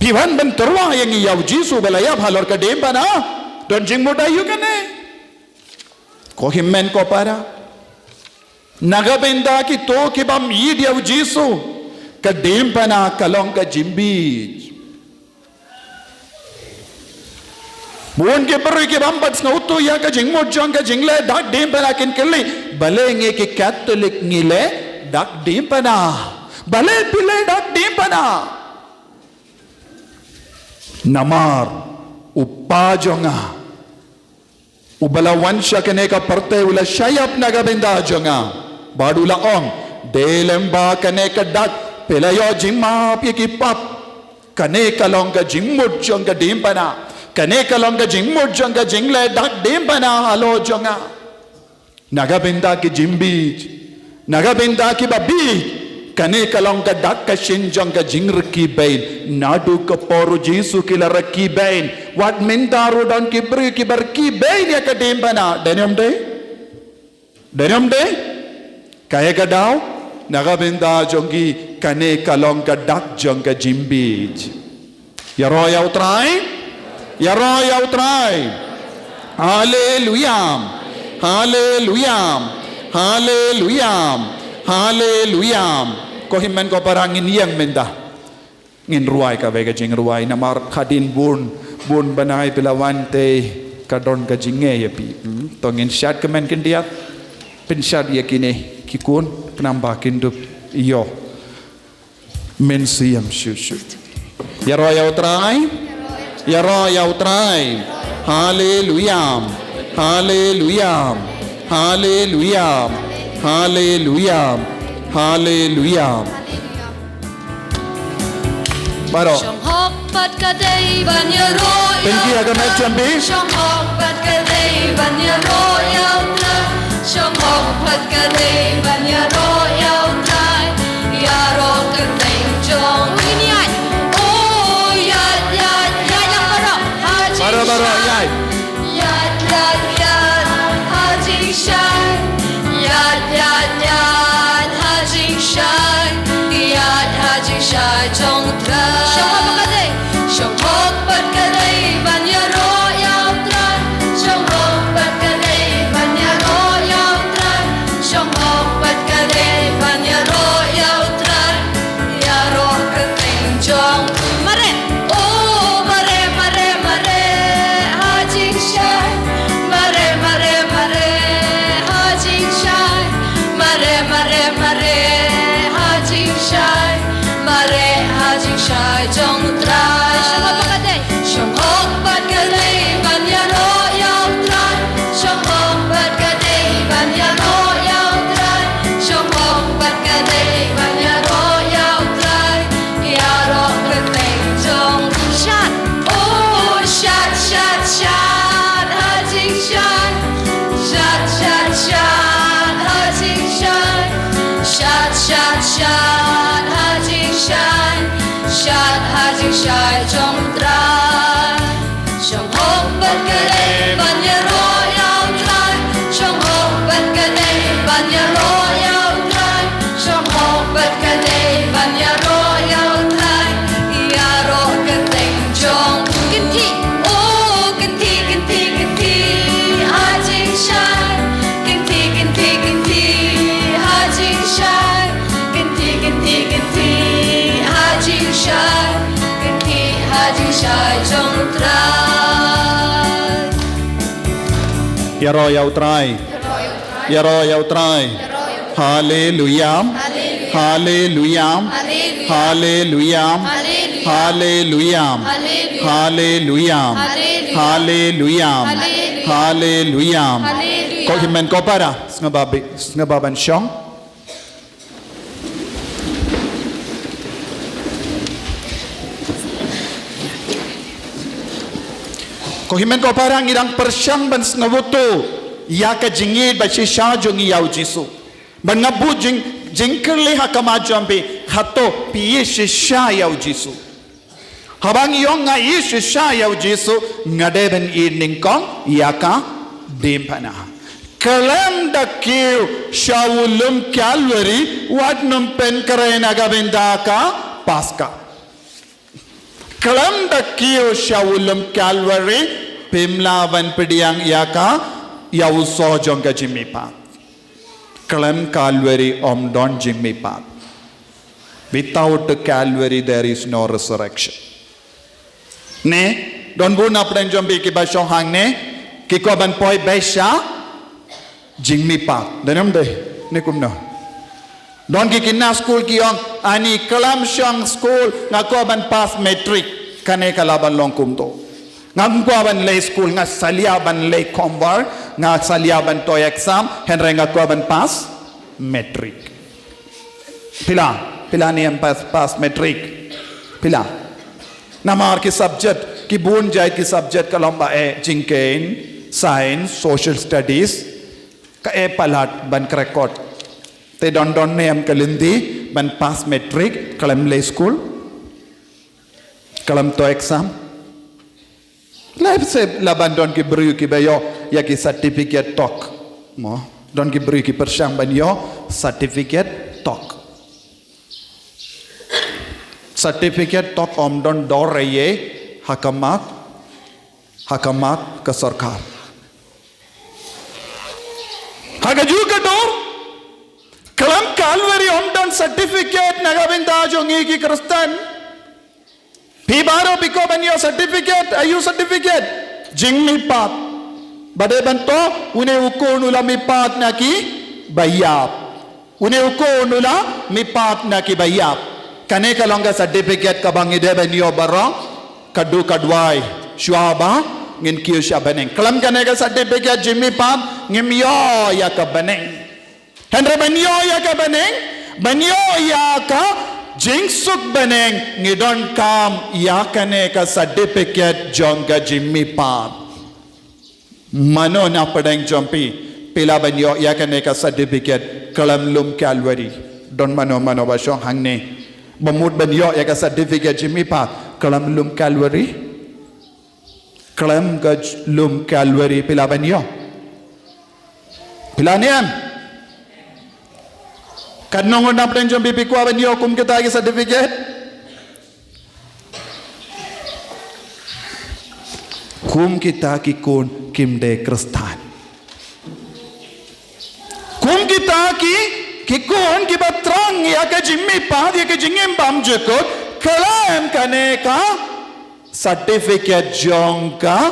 Phi wan ban tyrwa ïa ngi ïa U Jisu uba la ïap halor ka diengphna? Don jingmut aïu kane? Ko hynmen ko para, na ka bynta kito ki bym ïeit ïa U Jisu, ka diengphna ka long ka jingbit. Bun ki briew ki bym pat sngewthuh ïa ka jingmut jong ka jingleh dak diengphna kin kylli, balei ngi ki Katholik ngi leh dak diengphna? Balei phi leh dak diengphna? Namar U Kpa jong nga uba la wan sha kane ka pyrthei u la shah ïap na ka bynta jong nga. Bad u la ong, dei lyngba kane ka dak phi la ïoh jingmap ïa ki pap. Kane ka long ka jingmut jong ka diengphna. Kane ka long ka jingmut jong ka jingleh dak diengphna halor jong nga. Na ka bynta ki jingbit, na ka bynta kiba bieit, kane ka long ka dak ka shin jong ka jingrkhie beiñ. Naduh ka por U Jisu ki la rkhie beiñ. Wat mynta ruh don ki briew kiba rkhie beiñ ïa ka diengphna. Dei ne ym dei? Dei ne ym dei? Kaei ka daw? Na ka bynta jong ki kane ka long ka dak jong ka jingbit. Ïaroh ïa U Trai. Ïaroh ïa U Trai. Haleluya. Haleluya. Haleluya. Haleluya. Ko hynmen ko para, ngin ïeng mynta. Ngin rwai kawei ka jingrwai namar hadien bun, bun bnai phi la wan te ka don ka jingeh ïa phi. Hmm? To ngin shad kmen khyndiat. Pynshad ïa kine ki khun, khnang ba kin dup ïoh mynsiem shuh shuh. Ïaroh ïa U Trai. Ïaroh ïa U Trai. Haleluya. Haleluya. Haleluya. Haleluya. Haleluya. Baroh. Shong hok pat ka dei ban ïaroh. Pynki ïa ka met jong phi. Shong hok pat ka dei ban ïaroh ïa U Trai. Shong hok pat ka dei ban ïaroh ïa U Trai. Ïaroh kyrteng jong u. Ïaid. O ïaid, ïaid, ïaid. Baroh, baroh, ïaid. Ïaid, ïaid, ïaid ha jingshai. Ïaid, ïaid, ïaid ha jingshai. Ïaid ha jingshai jong U Trai. Shong hok pat ka dei. Shong hok pat ka dei ban ïaroh ïa U Trai. Shong hok pat ka dei ban ïaroh ïa U Trai. Shong hok pat ka dei ban ïaroh ïa U Trai. Ïaroh kyrteng jong u. Mareh. O mareh, mareh, mareh ha jingshai. Mareh, mareh, mareh ha jingshai. Mareh, mareh, mareh ha jingshai. Mareh ha jingshai jong U Trai. Shong hok pat ka dei ban ïaroh ïa U Trai. Shong hok pat ka dei ban ïaroh ïa U Trai. Shong hok pat ka dei ban ïaroh ïa U Trai. Ïaroh kyrteng jong u. Shad. O shad, shad, shad ha jingshai. Shad, shad, shad ha jingshai. Shad, shad, shad ha jingshai. Shad ha jingshai jong U Trai. Shong hok pat ka dei ban ïaroh ïa U Trai. Shong hok pat ka dei ban ïaroh ïa U Trai. Shong hok pat ka dei ban ïaroh ïa U Trai. Ïaroh kyrteng jong u. Kynthih. O kynthih, kynthih, kynthih ha jingshai. Kynthih, kynthih, kynthih ha jingshai. Kynthih, kynthih, kynthih ha jingshai. Kynthih ha jingshai jong U Trai. Ïaroh ïa U Trai. Ïaroh ïa U Trai. Haleluya. Haleluya. Haleluya. Haleluya. Ko hynmen ko para, sngewbha bi-, sngewbha ban shong. Ko hynmen ko para, ngi dang pyrshang ban sngewthuh ïa ka jingïeit ba shisha jong ngi ïa U Jisu. Ban nga bud jing, jingkylli ha khmat jong phi, hato phi ïeit shisha ïa U Jisu? Haba ngi ong nga ïeit shisha ïa U Jisu, nga dei ban ïeit nyngkong ïa ka diengphna. Khlem da kiew sha u lum Kalbari, wat nym pynkhreh na ka bynta ka Paska. Khlem da kiew sha u lum Kalbari, phim lah ban pdiang ïa ka, ïa u soh jong ka jingmihpat. Khlem Kalbari ym don jingmihpat. Without the Calvary, there is no resurrection. Ne, don bun na pdeng jong phi kiba shong hangne, ki kwah ban poi beit sha jingmihpat. Don ym dei, ne kumno? Don ki khynnah skul ki ong, ani khlem shong skul, nga kwah ban pass matric, kane ka lah ban long kumto. Ngam kwah ban leit skul, nga salia ban leit homework, nga salia ban thoh exam, hynrei nga kwah ban pass matric. Phi lah, phi lah ne em pass, pass matric? Phi lah. Namar ki subject, ki bun jait ki subject ka long ba eh, jingkheiñ, science, social studies, ka eh palat ban krekot. Te don don ne em ka lynti ban pass matric khlem leit skul, khlem thoh exam? Lehse lah ban don ki briew kiba ïoh ïa ki certificate tok. Mo, don ki briew ki pyrshang ban ïoh certificate tok. Certificate tok ym don dor ei ei ha khmat, ha khmat ka sorkar. Ha kajuh ka dor, khlem Kalbari ym don certificate na ka bynta jong ngi ki Khristan. Phi baroh phi kwah ban ïoh certificate, aïu certificate? Jingmihpat. Ba dei ban thoh, une u khun u la mihpat na ki baïap. Une u khun u la mihpat na ki baïap. Kane ka long ka certificate kaba ngi dei ban ïoh baroh ka dei ka duwai shuwa ba ngin kiew sha bneng. Khlem kane ka certificate jingmihpat ngim ïoh ïa ka bneng. Hynrei ban ïoh ïa ka bneng, ban ïoh ïa ka jingsuk bneng, ngi donkam ïa kane ka certificate jong ka jingmihpat. Mano na pdeng jong phi, phi lah ban ïoh ïa kane ka certificate khlem lum Calvary? Don mano mano ba shong hangne ba mut ban ïoh ïa ka certificate jingmihpat khlem lum Calvary? Khlem ka j-, lum Calvary phi lah ban ïoh? Phi lah ne em? Katno ngut na pdeng jong phi phi kwah ban ïoh kum kita ki certificate? Kum kita ki khun kim dei Khristan. Kum kita ki, ki khun kiba thrang ïa ka jingmihpat, ïa ka jingim bymjukut, khlem kane ka certificate jong ka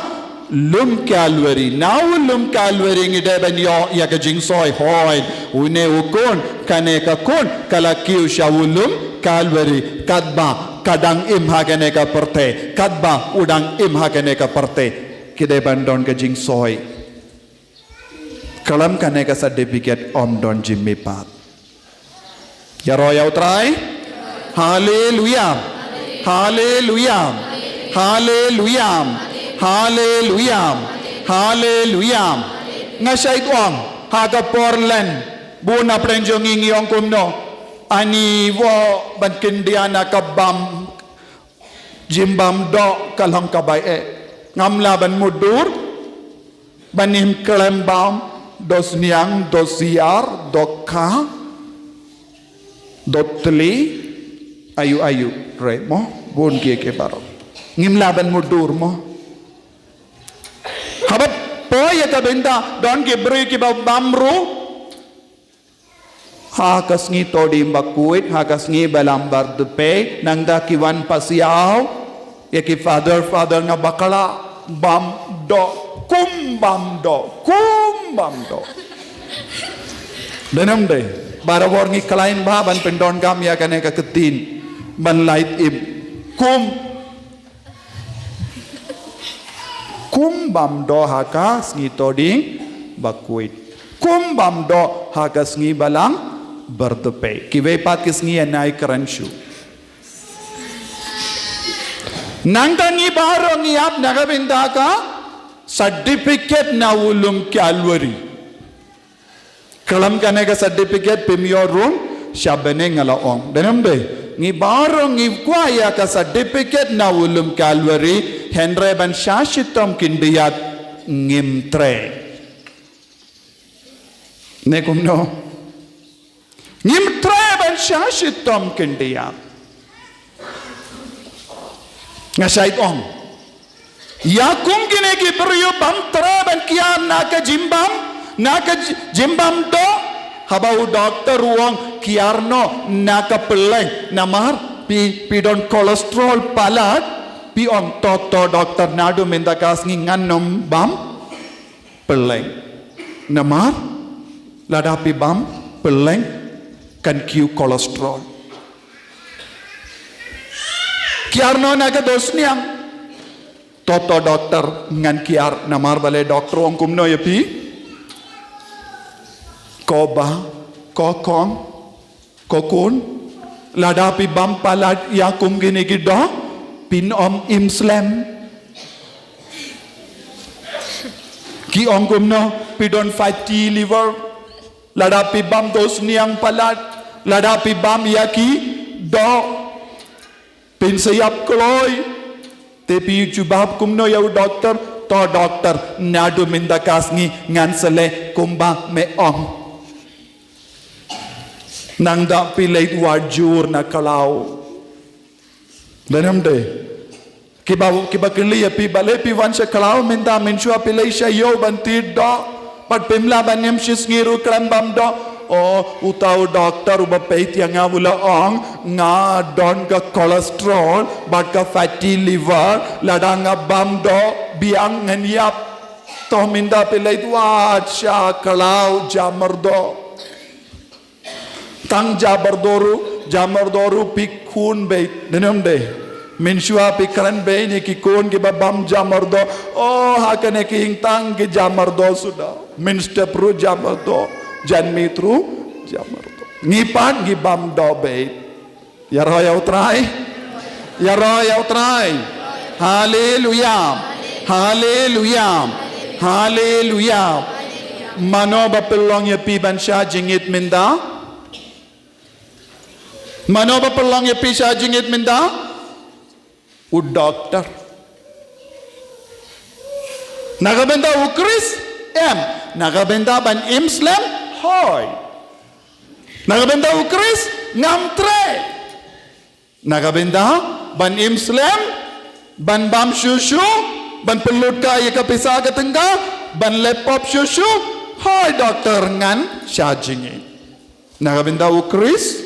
lum Calvary. Na u lum Calvary ngi dei ban ïoh ïa ka jingsoi, hooid, une u khun, kane ka khun ka la kiew sha u lum Calvary, katba ka dang im ha kane ka pyrthei, katba u dang im ha kane ka pyrthei, ki dei ban don ka jingsoi. Khlem kane ka certificate ym don jingmihpat. Ïaroh ïa U Trai. Haleluya. Haleluya. Haleluya. Haleluya. Haleluya. Nga shait ong ha ka por lehse bun na pdeng jong ngi ngi ong kumno, ani, wah, ban kyndiah na ka bam, jingbam doh ka long kaba eh. Ngam lah ban mutdur ban im khlem bam, dohsniang, dohsiar, dohkha, dohtylli, aïu aïu re mo, bun kiei kiei baroh. Ngim lah ban mutdur mo. Haba poi ïa ka bynta don ki briew kiba bam ruh ha ka sngi Thohdieng Bakhuid, ha ka sngi Balang Bardpei, nangta ki wan pasiaw ïa ki father, father, nga bakla, bam doh, kum bam doh, kum bam doh. Dei ne ym dei? Barabor ngi khlaiñ bha ban pyndonkam ïa kane ka ktien ban lait im. Kum Kum bam doh ha ka sngi Thohdieng Bakhuid. Kum bam doh ha ka sngi Balang Bardpei. Kiwei pat ki sngi ïa nai kren shuh. Nangta ngi baroh ngi ap na ka bynta ka certificate na u lum Calvary. Khlem kane ka certificate phim ïoh rung sha bneng, nga la ong. Dei ne ym dei? Ngi baroh ngi kwah ïa ka certificate na u lum Calvary, hynrei ban shah shitom khyndiat ngim treh. Ne kumno? Ngim treh ban shah shitom khyndiat. Nga shait ong ïa kum kine ki briew bym treh ban kiar na ka jingbam, na ka j-, jingbam doh. Haba u doktor u ong kiar noh na ka pylleng, namar phi, phi don cholesterol palat, phi ong, to to doktor, naduh mynta ka sngi ngan ym bam pylleng. Namar lada phi bam pylleng kan kiew cholesterol. Kiar noh na ka dohsniang. To to doktor, ngan kiar. Namar balei doktor u ong kumno ïa phi? Ko bah, ko kong, ko khun, lada phi bam palat ïa kum kine ki doh, phin ym im slem. Ki ong kumno? Phi don fatty liver. Lada phi bam dohsniang palat, lada phi bam ïa ki doh, phin sa ïap kloi. Te phi jubab kumno ïa u doktor? To doktor, naduh mynta ka sngi ngan sa leh kumba me ong. Nangta phi leit wad jur na khlaw. Dei ne ym dei? Kiba, kiba kylli ïa phi, balei phi wan sha khlaw mynta, mynshuwa phi leit sha ïew ban thied doh, bad phim lah ban im shisngi ruh khlem bam doh. O, uta u doktor uba peit ïa nga u la ong, nga don ka cholesterol bad ka fatty liver, lada nga bam doh biang ngan ïap. To mynta phi leit wad sha khlaw, jamar doh. Tang jamar doh ruh, jamar doh ruh phi khun beit, dei ne ym dei? Mynshuwa phi kren beit ïa ki khun kiba bam jamardoh. Oh, ha kane ka ïing tang ki jamardoh suda. Mynstep ruh jamardoh. Janmiet ruh jamardoh. Ngi pat ngi bam doh beit. Ïaroh ïa U Trai. Ïaroh ïa U Trai. Haleluya. Haleluya. Haleluya. Mano ba pynlong ïa phi ban shah jingit mynta? Mano ba pynlong ïa phi shah jingit mynta? U doktor. Na ka bynta U Khrist, em. Na ka bynta ban im slem, hooid. Na ka bynta U Khrist, ngam treh. Na ka bynta ban im slem, ban bam shuh shuh, ban pynlut ka ïa ka pisa ka tyngka, ban leh pop shuh shuh, hooid doktor ngan shah jingit. Na ka bynta U Khrist,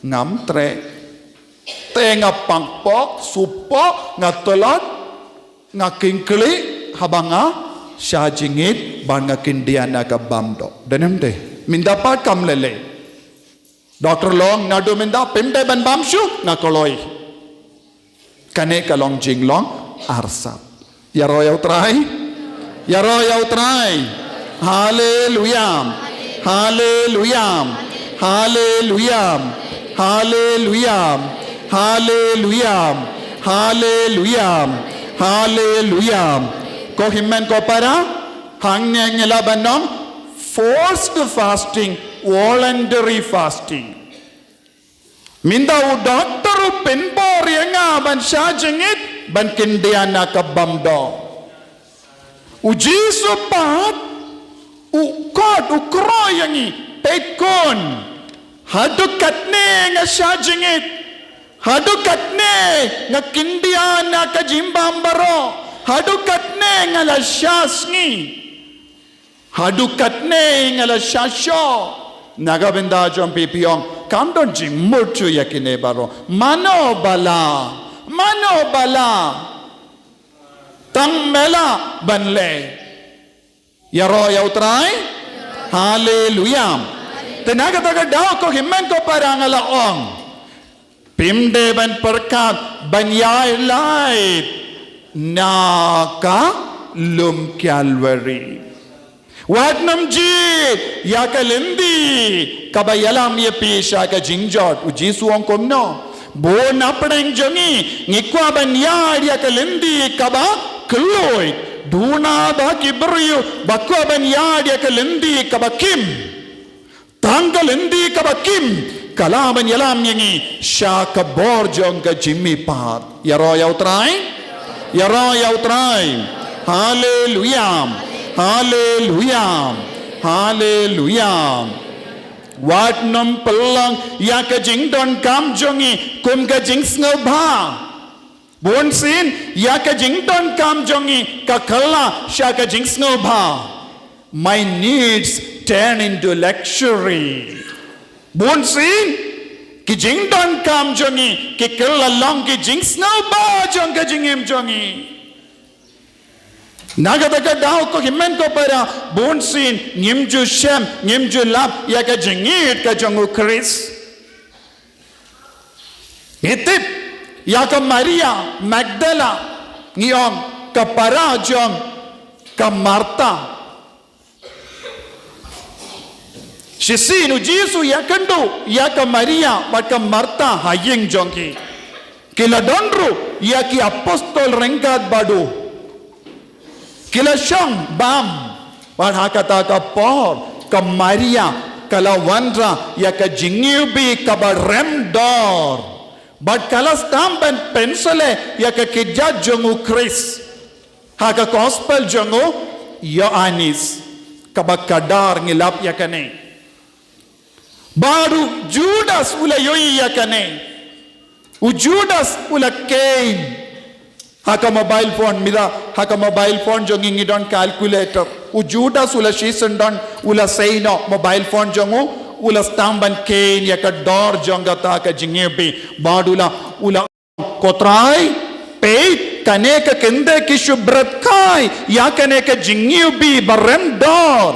ngam treh. Te nga pangpok, supok, nga tlot, nga kyngkli, haba nga shah jingit, ban nga kyndiah na ka bam doh. Dei ne em dei? Mynta pat kam lei lei. Doktor long, naduh mynta phim dei ban bam shuh, nga kloi. Kane ka long jinglong arsap. Ïaroh ïa U Trai. Ïaroh ïa U Trai. Haleluya. Haleluya. Haleluya. Haleluya. Haleluya. Haleluya. Haleluya. Ko hynmen ko para, hangne ngi la ban ong forced fasting, voluntary fasting. Mynta u doktor u pynbor ïa nga ban shah jingit, ban kyndiah na ka bam doh. U Jisu pat u khot, u khot ïa ngi, peit khun. Haduh katne nga shah jingit. Haduh katne nga kyndiah na ka jingbam baroh. Haduh katne nga la shah sngi. Haduh katne nga la shah shoh. Na ka bynta jong phi phi ong, kam don jingmut shuh ïa kine baroh. Mano ba la, mano ba la. Tang me lah ban leh. Ïaroh ïa U Trai. Haleluya. Te na kata ka daw ko hynmen ko para nga la ong, phim dei ban pyrkhat ban ïaid lait na ka lum Kalbari. Wat nym jied ïa ka lynti kaba ïalam ïa phi sha ka jingjot. U Jisu u ong kumno? Bun na pdeng jong ngi ngi kwah ban ïaid ïa ka lynti kaba kylluid. Duna ba ki briew ba kwah ban ïaid ïa ka lynti kaba kim. Tang ka lynti kaba kim ka lah ban ïalam ïa ngi sha ka bor jong ka jingmihpat. Ïaroh ïa U Trai. Ïaroh ïa U Trai. Haleluya. Haleluya. Haleluya. Wat nym pynlong ïa ka jingdonkam jong ngi kum ka jingsngewbha. Bunsien ïa ka jingdonkam jong ngi ka kylla sha ka jingsngewbha. My needs turn into luxury. Bunsien ki jingdonkam jong ngi ki kylla long ki jingsngewbha jong ka jingim jong ngi. Na kata ka daw ko hynmen ko para, bunsien ngim ju shem, ngim ju lap ïa ka jingïeit ka jong U Khrist. Ngi tip ïa ka Maria Magdala, ngi ong ka para jong ka Martha. Shisien U Jisu ïakynduh ïa ka Maria bad ka Martha ha ïing jong ki. Ki la don ruh ïa ki apostol ryngkat bad u. Ki la shong bam. Bad ha kata ka por ka Maria ka la wanrah ïa ka jingïewbih kaba rem dor. Bad ka la sdang ban pynsleh ïa ka kjat jong U Khrist. Ha ka gospel jong u Ïoannis kaba khatdar ngi lap ïa kane. Bad u Judas u la ïohi ïa kane. U Judas u la kheiñ. Ha ka mobile phone, mira, ha ka mobile phone jong ngi ngi don calculator. U Judas u la shisien don, u la sei noh mobile phone jong u, u la sdang ban kheiñ ïa ka dor jong kata ka jingïewbih. Bad u la, u la Ko Trai, peit, kane ka kynthei ki shu bret kai ïa kane ka jingïewbih ba rem dor.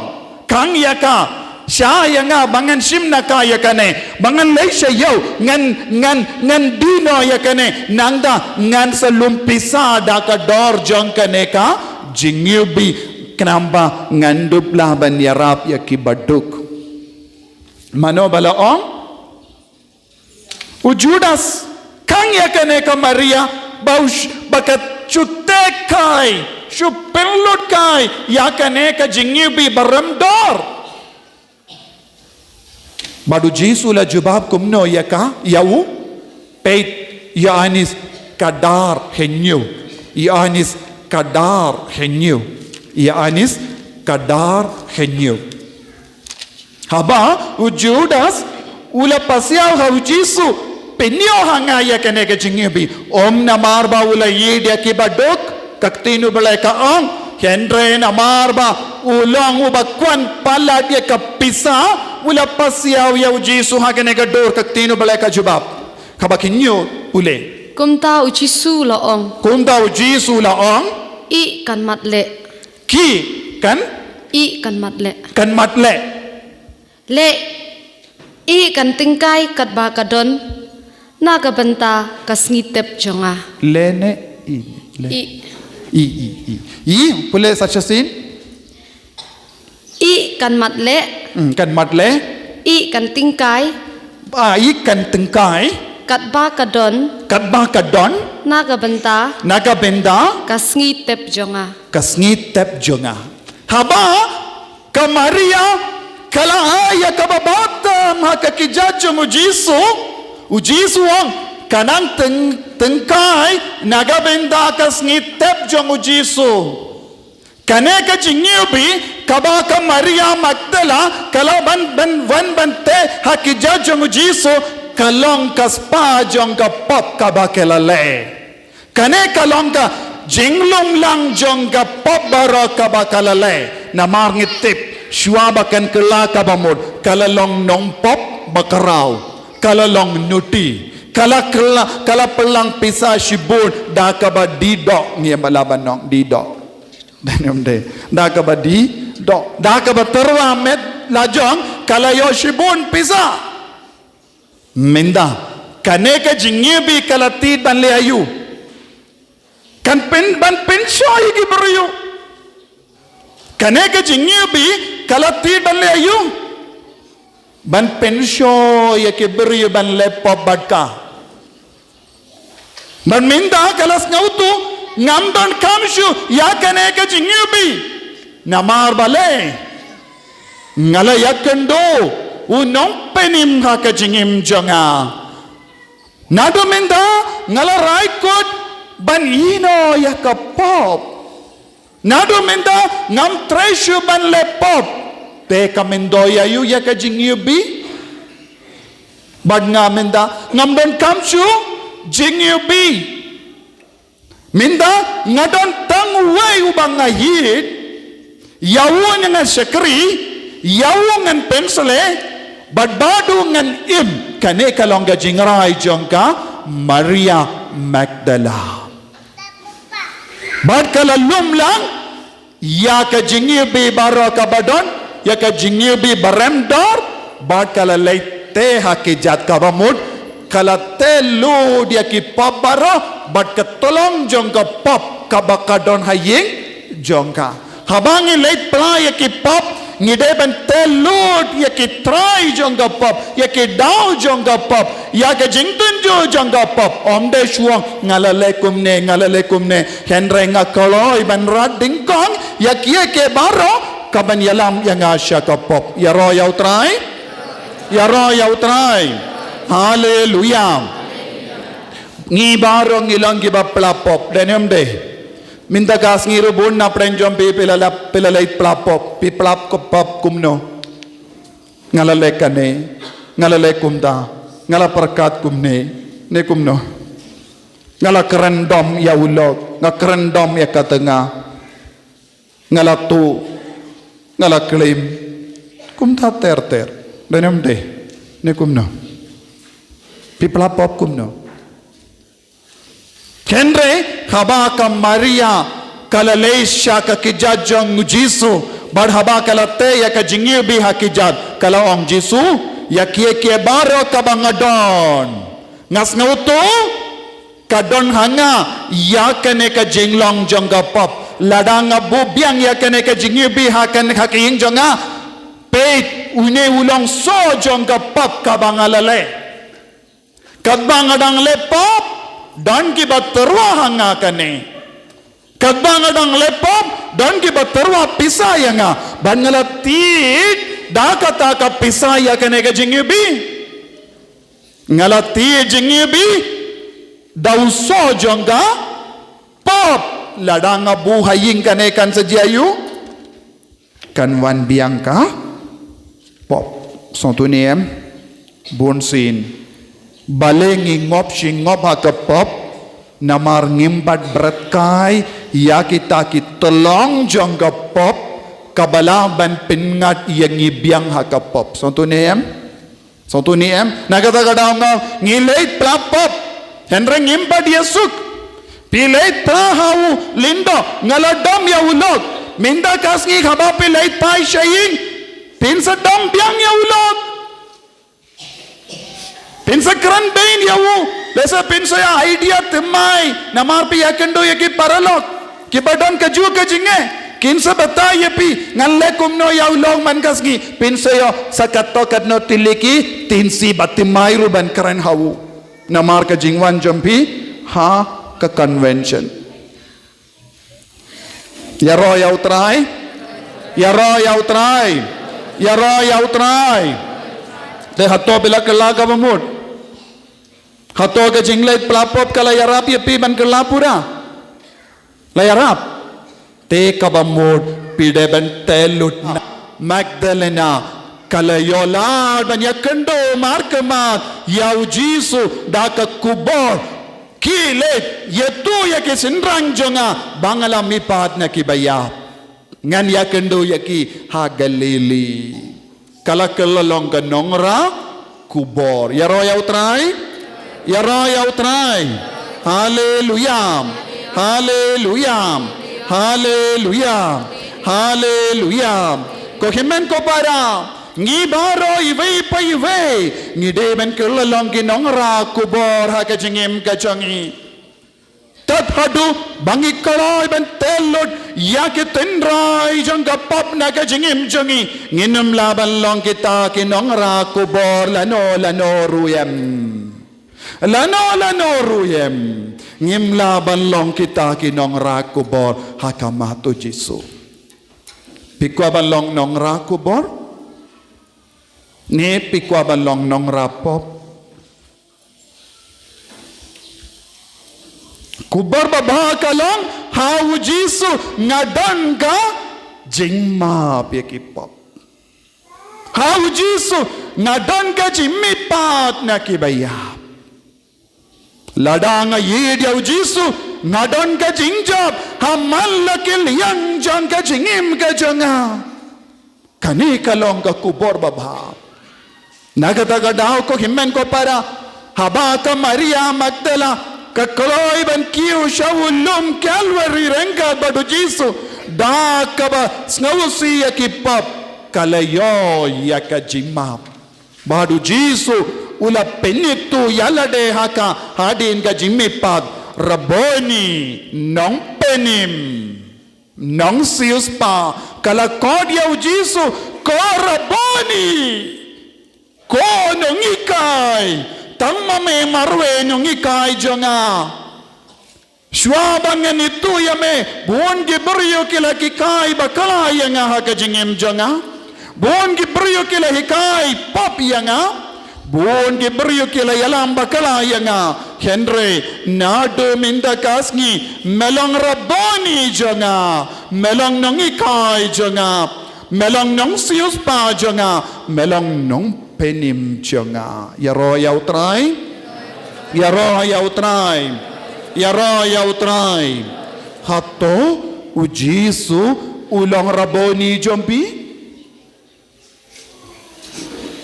Khang ïa ka, sha ïa nga ba ngan shim na ka ïa kane, ba ngan leit sha ïew, ngan, ngan, ngan die noh ïa kane, nangta ngan sa lum pisa da ka dor jong kane ka jingïewbih, khnang ba ngan dup lah ban ïarap ïa ki baduk. Mano ba la ong? U Judas, khang ïa kane ka Maria, ba u sh-, ba ka shu teh kai, shu pynlut kai ïa kane ka jingïewbih ba rem dor. Bad u Jisu la jubab kumno ïa ka, ïa u? Peit, Ïoannis khatar hynñiew. Ïoannis khatar hynñiew. Ïoannis khatar hynñiew. Haba u Judas u la pasiaw ha u Jisu, pynïoh ha nga ïa kane ka jingïewbih. Ym namar ba u la ïeit ïa ki baduk, ka ktien U Blei ka ong, hynrei namar ba u long uba kwah palat ïa ka pisa, u la pasiaw ïa u Jisu ha kane ka dur, ka ktien U Blei ka jubab. Kaba hynñiew pule. Kumta u Jisu la ong. Kumta u Jisu la ong. Ïeh kan mat leh. Ki kan? Ïeh kan mat leh. Kan mat leh. Leh, ïeh kan tyngkai katba ka don, na ka bynta ka sngi tep jong nga. Leh ne ïeh? Leh. Ïeh. Ïeh, ïeh, ïeh. Ïeh, pule sa shisien. Ïeh kan mat leh. Hmm, kan mat leh. Ïeh kan tyngkai. Ah, ïeh kan tyngkai. Katba ka don. Katba ka don. Na ka bynta. Na ka bynta. Ka sngi tep jong nga. Ka sngi tep jong nga. Haba ka Maria ka la ai ïa kaba bha tam ha ka kjat jong u Jisu, u Jisu u ong, ka nang tyng-, tyngkai na ka bynta ka sngi tep jong u Jisu. Kane ka jingïewbih kaba ka Maria Magdala ka la ban, ban, ban, ban teh ha kjat jong u Jisu, ka long ka spah jong ka pop kaba ka la leh. Kane ka long ka jinglumlang jong ka pop baroh kaba ka la leh. Namar ngi tip, shuwa ba kan kylla kaba mut, ka la long nongpop bakhraw, ka la long naughty, ka la kylla, ka la pynlang pisa shibun da kaba die doh, ngi ym lah ban ong die doh. Da kaba die doh, da kaba tyrwa met lajong, ka la ïoh shibun pisa. Mynta, kane ka jingïewbih ka la tied ban leh aïu? Kan pyn, ban pynshoi ïa ki briew. Kane ka jingïewbih ka la tied ban leh aïu? Ban pynshoi ïa ki briew ban leh pop bad ka. Bad mynta ka la sngewthuh, ngam donkam shuh ïa kane ka jingïewbih. Namar balei? Nga la ïakynduh u nongpynim ha ka jingim jong nga. Naduh mynta nga la rai kut ban ïehnoh ïa ka pop. Naduh mynta ngam trei shuh ban leh pop. Te ka myntoi aïu ïa ka jingïewbih? Bad nga mynta ngam donkam shuh jingïewbih. Mynta nga don tang uwei uba nga ïeit, ïa u nga shakri, ïa u ngan pynshlei, bad bad u ngan im. Kane ka long ka jingrai jong ka Maria Magdala. Bad ka la lum lang ïa ka jingïewbih baroh kaba don, ïa ka jingïewbih ba rem dor, bad ka la leit teh ha ki jait kaba mut, ka la teh lut ïa ki pop baroh, bad ka tyllong jong ka pop kaba ka don ha ïing jong ka. Haba ngi leit phla ïa ki pop, ngi dei ban teh lut ïa ki trai jong ka pop, ïa ki daw jong ka pop, ïa ka jingtynjuh jong ka pop. Ym dei shuh ong nga la leh kumne, nga la leh kumne. Hynrei nga kloi ban rat dyngkong ïa kiei kiei baroh kaban ïalam ïa nga sha ka pop. Ïaroh ïa U Trai. Ïaroh ïa U Trai. Haleluia. Ngi baroh ngi long kiba phla pop, dei ne ym dei? Mynta ka sngi ruh bun na pdeng jong phi, phi la leit, phi la leit phla pop, phi phla pop kumno? Nga la leh kane, nga la leh kumta, nga la pyrkhat kumne, ne kumno? Nga la kren dom ïa u lok, nga kren dom ïa ka tnga, nga la tuh, nga la klim, kumta ter ter, dei ne ym dei, ne kumno? Phi phla pop kumno? Hynrei haba ka Maria ka la leit sha ka kjat jong u Jisu, Bad haba ka la teh ïa ka jingïohi ha ki jait, ka la ong Jisu, ïa kiei kiei baroh kaba nga don, nga sngewthuh ka don ha nga ïa kane ka jinglong jong ka pop. Lada nga buh biang ïa kane ka jingïohi ha kane ka ïing jong nga, peit, une u long soh jong ka pop kaba nga la leh. Katba nga dang leh pop, don kiba tyrwa ha nga kane. Katba nga dang leh pop, don kiba tyrwa pisa ïa nga. Bad nga la thied da kata ka pisa ïa kane ka jingïohi. Nga la thied jingïohi da u soh jong ka pop. Lada nga buh ha ïing kane kan sa jia ïa u, kan wan biang ka pop. Sngewthuh ne em? Bunsien, balei ngi ngop shi ngop ha ka pop? Namar ngim pat bret kai ïa kita ki tyllong jong ka pop kaba lah ban pynngat ïa ngi biang ha ka pop. Sngewthuh ne em? Sngewthuh ne em? Na kata ka daw nga ong, ngi leit phla pop, hynrei ngim pat ïasuk. Phi leit phla ha u lyngdoh, nga la dom ïa u lok. Mynta ka sngi haba phi leit phai sha ïing, phin sa dom biang ïa u lok. Phin sa kren bein ïa u. Lehse phin sa ïa idea thymmai namar phi ïakynduh ïa ki paralok kiba don kajuh ka jingeh. Kin sa batai ïa phi, ngan leh kumno ïa u lok man ka sngi? Phin sa ïoh sa katto katno tylli ki tyngshi ba thymmai ruh ban kren ha u namar ka jingwan jong phi ha ka convention. Ïaroh ïa U Trai. Ïaroh ïa U Trai. Ïaroh ïa U Trai. Te hato phi la kylla kaba mut? Hato ka jingleit phla pop ka la ïarap ïa phi ban kylla pura? La ïarap. Te kaba mut phi dei ban tei lut na. Magdalena ka la ïoh lad ban ïakynduh markhmat ïa U Jisu da ka khubor. Khie leit ïathuh ïa ki synran jong nga ba nga la mihpat na kiba ïap. Ngan ïakynduh ïa ki ha Galili. Ka la kylla long ka nongrah khubor. Ïaroh ïa U Trai. Ïaroh ïa U Trai. Haleluya. Haleluya. Haleluya. Haleluya. Ko hynmen ko para, ngi baroh iwei pa iwei ngi dei ban kylla long ki nongrah khubor ha ka jingim ka jong ngi. Tad haduh ba ngi kloi ban tei lut ïa ki tynrai jong ka pop na ka jingim jong ngi, ngin ym lah ban long kita ki nongrah khubor lano lano ruh em. Lano lano ruh em. Ngim lah ban long kita ki nongrah khubor ha khmat U Jisu. Phi kwah ban long nongrah khubor? Ne phi kwah ban long nongrah pop? Khubor babha ka long, ha U Jisu nga don ka jingmap ïa ki pop. Ha U Jisu nga don ka jingmihpat na kiba ïap. Lada nga ïeit ïa U Jisu, nga don ka jingjop ha man la ki liang jong ka jingim ka jong nga. Kane ka long ka khubor babha. Na kata ka daw ko hynmen ko para, haba ka Maria Magdala ka kloi ban kiew sha u lum Kalbari ryngkat bad U Jisu, da kaba sngewsih ïa ki pop, ka la ïoh ïa ka jingmap. Bad U Jisu u la pynithuh ïa lade ha ka hadien ka jingmihpat, Rabboni, Nongpynim. Nongsiewspah, ka la khot ïa U Jisu, ko Rabboni, ko Nonghikai, tang ma me marwei Nonghikai jong nga. Shuwa ba ngan ithuh ïa me, bun ki briew ki la hikai bakla ïa nga ha ka jingim jong nga. Bun ki briew ki la hikai pop ïa nga. Bun ki briew ki la ïalam bakla ïa nga. Hynrei naduh mynta ka sngi me long Rabboni jong nga, me long Nonghikai jong nga, me long Nongsiewspah jong nga, me long Nongpynim jong nga. Ïaroh ïa U Trai. Ïaroh ïa U Trai. Ïaroh ïa U Trai. Hato U Jisu u long Rabboni jong phi?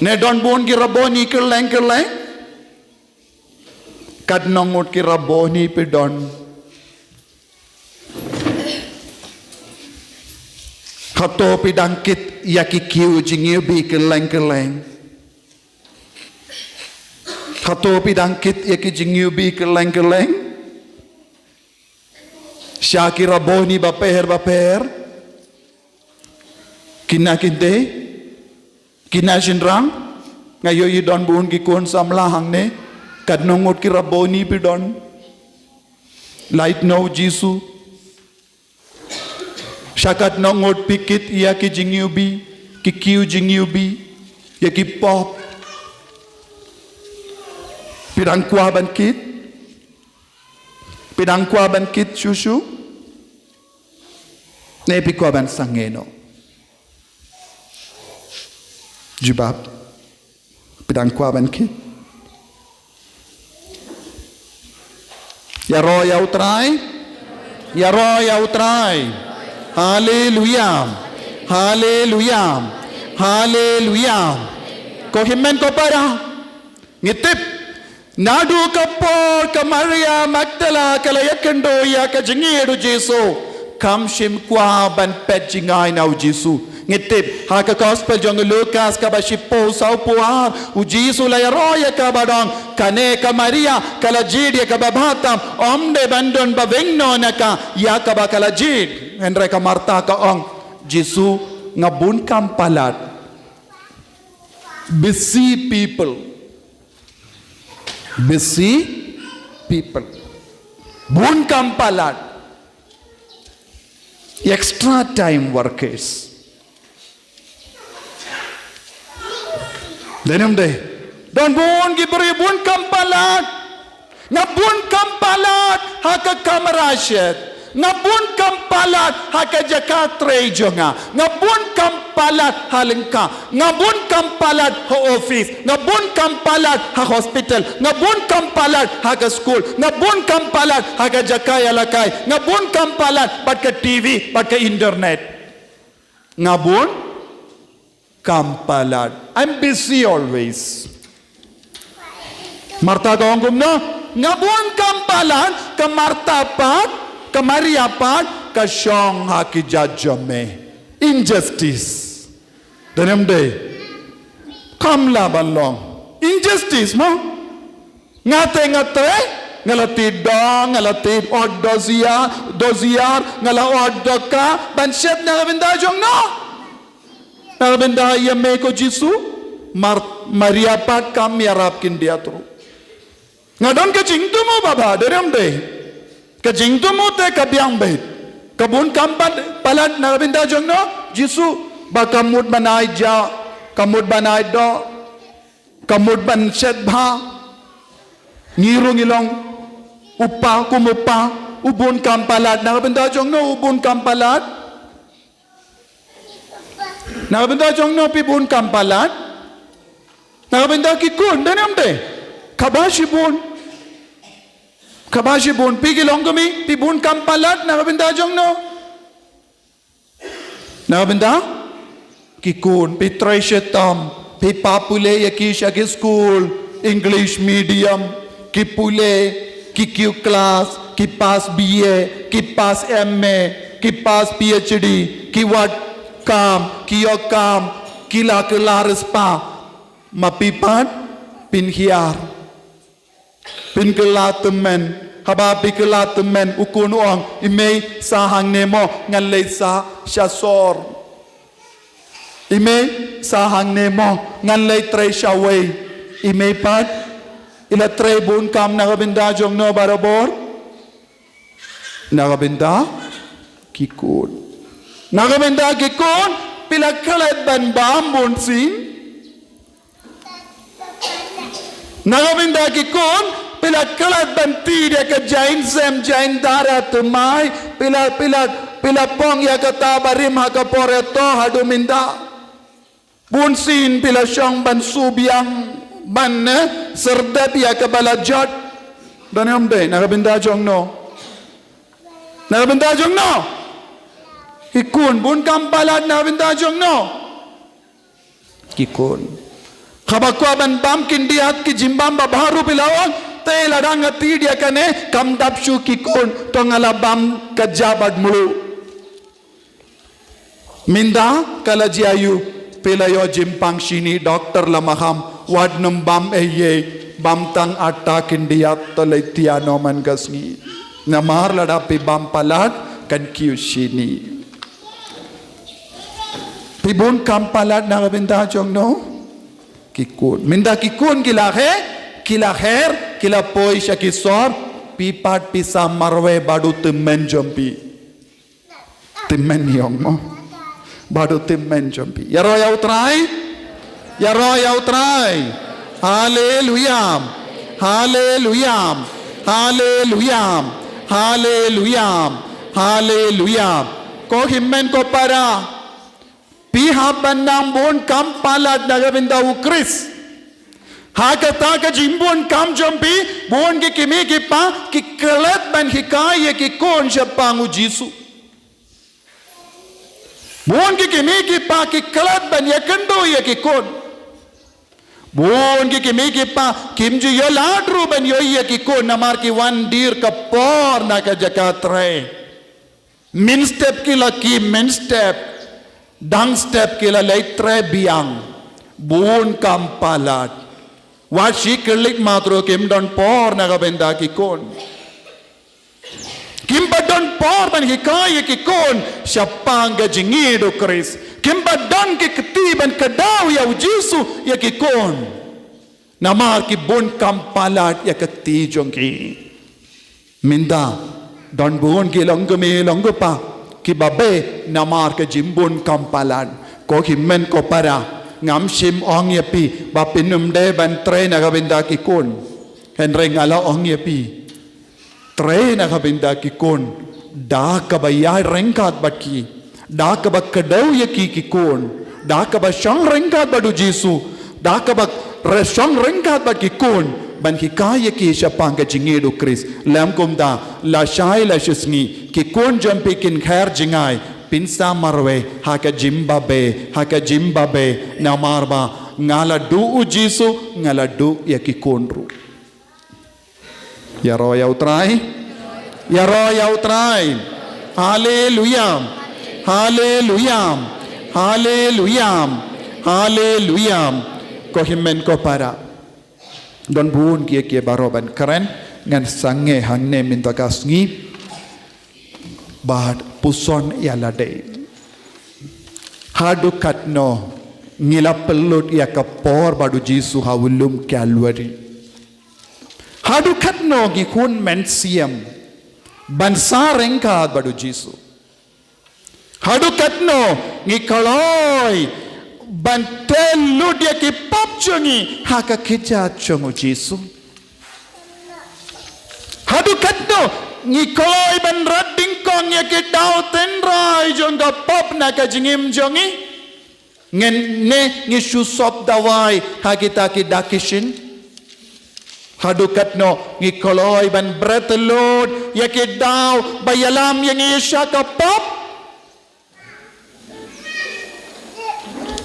Ne don bun ki Rabboni kylleng kylleng? Katno ngut ki Rabboni phi don? Hato phi dang kit ïa ki kiew jingïohi kylleng kylleng? Hato phi dang kit ïa ki jingïohi kylleng kylleng? Sha ki raboni bapher bapher. Kine ki dei, kine shynrang, nga ïohi don bun ki khun samla hangne, katno ngut ki raboni phi don. Lait noh Jisu. Sha katno ngut phi kit ïa ki jingïohi, ki kiew jingïohi, ïa ki pop. Phi dang kwah ban kit? Phi dang kwah ban kit shuh shuh? Ne phi kwah ban sangeh noh? Jubab. Phi dang kwah ban kit? Ïaroh ïa U Trai. Ïaroh ïa U Trai. Haleluya. Haleluya. Haleluya. Ko hynmen ko para. Ngi tip. Naduh ka por ka Maria Magdala ka la ïakynduh ïa ka jingïeit U Jisu, kam shym kwah ban peit jngai na U Jisu. Ngi tip ha ka gospel jong u Lukas kaba shiphew sawphew ar, U Jisu la ïaroh ïa ka bad ong, kane ka Maria ka la jied ïa kaba bha tam, ym dei ban don ba weng noh na ka ïa kaba ka la jied. Hynrei ka Martha ka ong, Jisu, nga bun kam palat. Busy people. Busy people. Bun kam palat. Extra time workers. Dei ne ym dei? Don bun ki briew bun kam palat. Nga bun kam palat ha ka kamra shet. Nga bun kam palat ha ka jaka trei jong nga. Nga bun kam palat ha lyngkha. Nga bun kam palat ha office. Nga bun kam palat ha hospital. Nga bun kam palat ha ka skul. Nga bun kam palat ha ka jaka ïalehkai. Nga bun kam palat bad ka T V, bad ka internet. Nga bun kam palat. I'm busy always. Martha ka ong kumno? Nga bun kam palat. Ka Martha pat, ka Maria pat, ka shong ha ki jait jong me. Injustice. Dei ne ym dei? Kam lah ban long injustice mo. Nga te nga trei, nga la tied doh, nga la tied ot dohsyiar, dohsyiar, nga la ot dohkha, ban shet na ka bynta jong no? Na ka bynta ïa me ko Jisu. Mar-, Maria pat kam ïarap khyndiat ruh. Nga don ka jingthmu ba bha, dei ne ym dei? Ka jingthmu te ka biang beit. Ka bun kam pat palat na ka bynta jong no Jisu, ba ka mut ban ai ja, ka mut ban ai doh, ka mut ban shet bha. Ngi ruh ngi long u pa kum u pa, u bun kam palat na ka bynta jong no, u bun kam palat. Na ka bynta jong no phi bun kam palat? Na ka bynta ki khun, dei ne ym dei? Kaba shibun. Kaba shibun, phi ki longkmie, phi bun kam palat na ka bynta jong no? Na ka bynta ki khun, phi trei shitom, phi pynpule ïa ki sha ki skul English medium, ki pule, ki kiew klas, ki pass B A, ki pass M A, ki pass P H D, ki wad kam, ki ïoh kam, ki la kylla riewspah. Ma phi pat phin hiar. Phin kylla tymmen, haba phi kylla tymmen, u khun u ong, i mei sah hangne mo, ngan leit sah sha sor. I mei sah hangne mo, ngan leit trei shawei. I mei pat i la trei bun kam na ka bynta jong no barabor? Na ka bynta ki khun. Na ka bynta ki khun, phi la klet ban bam bun sien. Na ka bynta ki khun, phi la klet ban tied ïa ka jaiñsem jaiñdara thymmai, phi la, phi la, phi la pong ïa kata barim ha ka por ïa to haduh mynta. Bun sien phi la shong ban shu biang, ban, eh, syrdet ïa kaba la jot. Dei ne ym dei, na ka bynta jong no? Na ka bynta jong no? Ki khun, bun kam palat na ka bynta jong no? Ki khun. Haba kwah ban bam khyndiat ki jingbam ba bha ruh phi la ong, te lada nga tied ïa kane kam dap shuh ki khun, to nga la bam ka ja bad mluh. Mynta ka la jia ïa u, phi la ïoh jingpang shini, doktor la maham, wat nym bam ei ei, bam tang atta khyndiat, to leit thiah noh man ka sngi. Namar lada phi bam palat, kan kiew shini. Phi bun kam palat na ka bynta jong no? Ki khun. Mynta ki khun ki la her, ki la her, ki la poi sha ki sor, phi pat phi sa marwei bad u tymmen jong phi. Tymmen ïong mo. Bad u tymmen jong phi. Ïaroh ïa u Trai. Ïaroh ïa u Trai. Haleluya. Haleluya. Haleluya. Haleluya. Haleluya. Ko hynmen ko para. Phi hap ban nang bun kam palat na ka bynta u Khrist. Ha kata ka jingbun kam jong phi, bun ki kmie ki kpa, ki klet ban hikai ïa ki khun shaphang u Jisu. Bun ki kmie ki kpa, ki klet ban ïakynduh ïa ki khun. Bun ki kmie ki kpa, kim ju ïoh lad ruh ban ïohi ïa ki khun, namar ki wan dier ka por na ka jaka trei. Mynstep ki la kiew mynstep, dang step ki la leit trei biang, bun kam palat. Wat shi klik matro kim don por na ka bynta ki khun. Kim pat don por ban hikai ïa ki khun shaphang ka jingïeit u Khrist. Kim pat don ki kti ban kdew ïa u Jisu ïa ki khun. Namar ki bun kam palat ïa ka kti jong ki. Mynta, don bun ki long kmie long kpa, ki ba beh namar ka jingbun kam palat. Ko hynmen ko para, ngam shym ong ïa phi ba phin ym dei ban trei na ka bynta ki khun. Hynrei nga la ong ïa phi. Trei na ka bynta ki khun, da kaba ïai ryngkat bad ki, da kaba kdew ïa ki ki khun, da kaba shong ryngkat bad u Jisu, da kaba re-, shong ryngkat bad ki khun, ban hikai ïa ki shaphang ka jingïeit u Khrist. Lem kumta, lashai lashisngi, ki khun jong phi kin her jngai, phin sa marwei, ha ka jingbabe, ha ka jingbabe, namar ba, nga la duh u Jisu, nga la duh ïa ki khun ruh. Ïaroh ïa u Trai. Ïaroh ïa u Trai. Haleluya. Haleluya. Haleluya. Haleluya. Ko hynmen ko para. Don bun kiei kiei baroh ban kren, ngan sangeh hangne mynta ka sngi. Bad puson ïa lade. Haduh katno ngi la pynlut ïa ka por bad u Jisu ha u lum Kalbari. Haduh katno ngi hun mynsiem ban sa ryngkat bad u Jisu. Haduh katno ngi kloi ban tei lut ïa ki pop jong ngi ha ka kjat jong u Jisu. Haduh katno ngi kloi ban rat dyngkong ïa ki daw tynrai jong ka pop na ka jingim jong ngi. Ngen ne ngi shu sop dawai ha kita ki dak ki shin. Haduh katno ngi kloi ban bret lut ïa ki daw ba ïalam ïa ngi sha ka pop.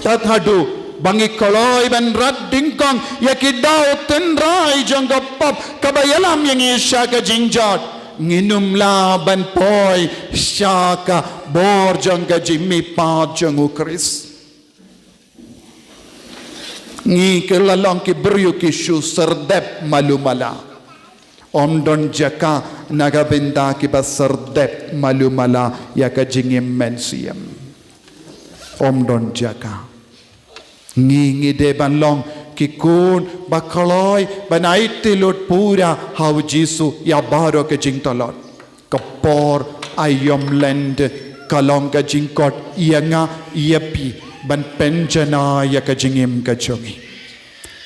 Tad haduh ba ngi kloi ban rat dyngkong ïa ki daw tynrai jong ka pop kaba ïalam ïa ngi sha ka jingjot. Ngin ym lah ban poi sha ka bor jong ka jingmihpat jong u Khrist. Ngi ki la long ki briew ki shu syrdep malu mala. Ym don jaka na ka bynta kiba syrdep malu mala ïa ka jingim mynsiem. Ym don jaka. Ngi ngi dei ban long ki khun ba kloi ban aiti lut pura ha u Jisu ïa baroh ka jingtlot. Ka por aïom lyndet ka long ka jingkot ïa nga ïa phi ban pynjanai ïa ka jingim ka jong ngi.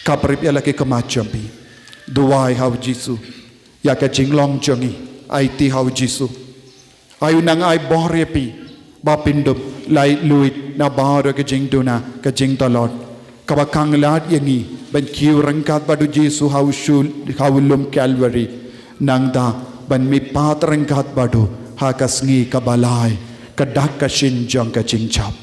Khaphrip ïa la ki khmat jong phi. Duwai ha u Jisu ïa ka jinglong jong ngi. Aiti ha u Jisu. Ai u nang ai bor ïa phi ba phin dup laitluid na baroh ka jingduna ka jingtlot. Kaba khang lad ïa ngi ban kiew ryngkat bad u Jisu ha u shul, ha u lum Kalbari. Nangta ban mihpat ryngkat bad u ha ka sngi kaba lai ka dak ka shin jong ka jingjop.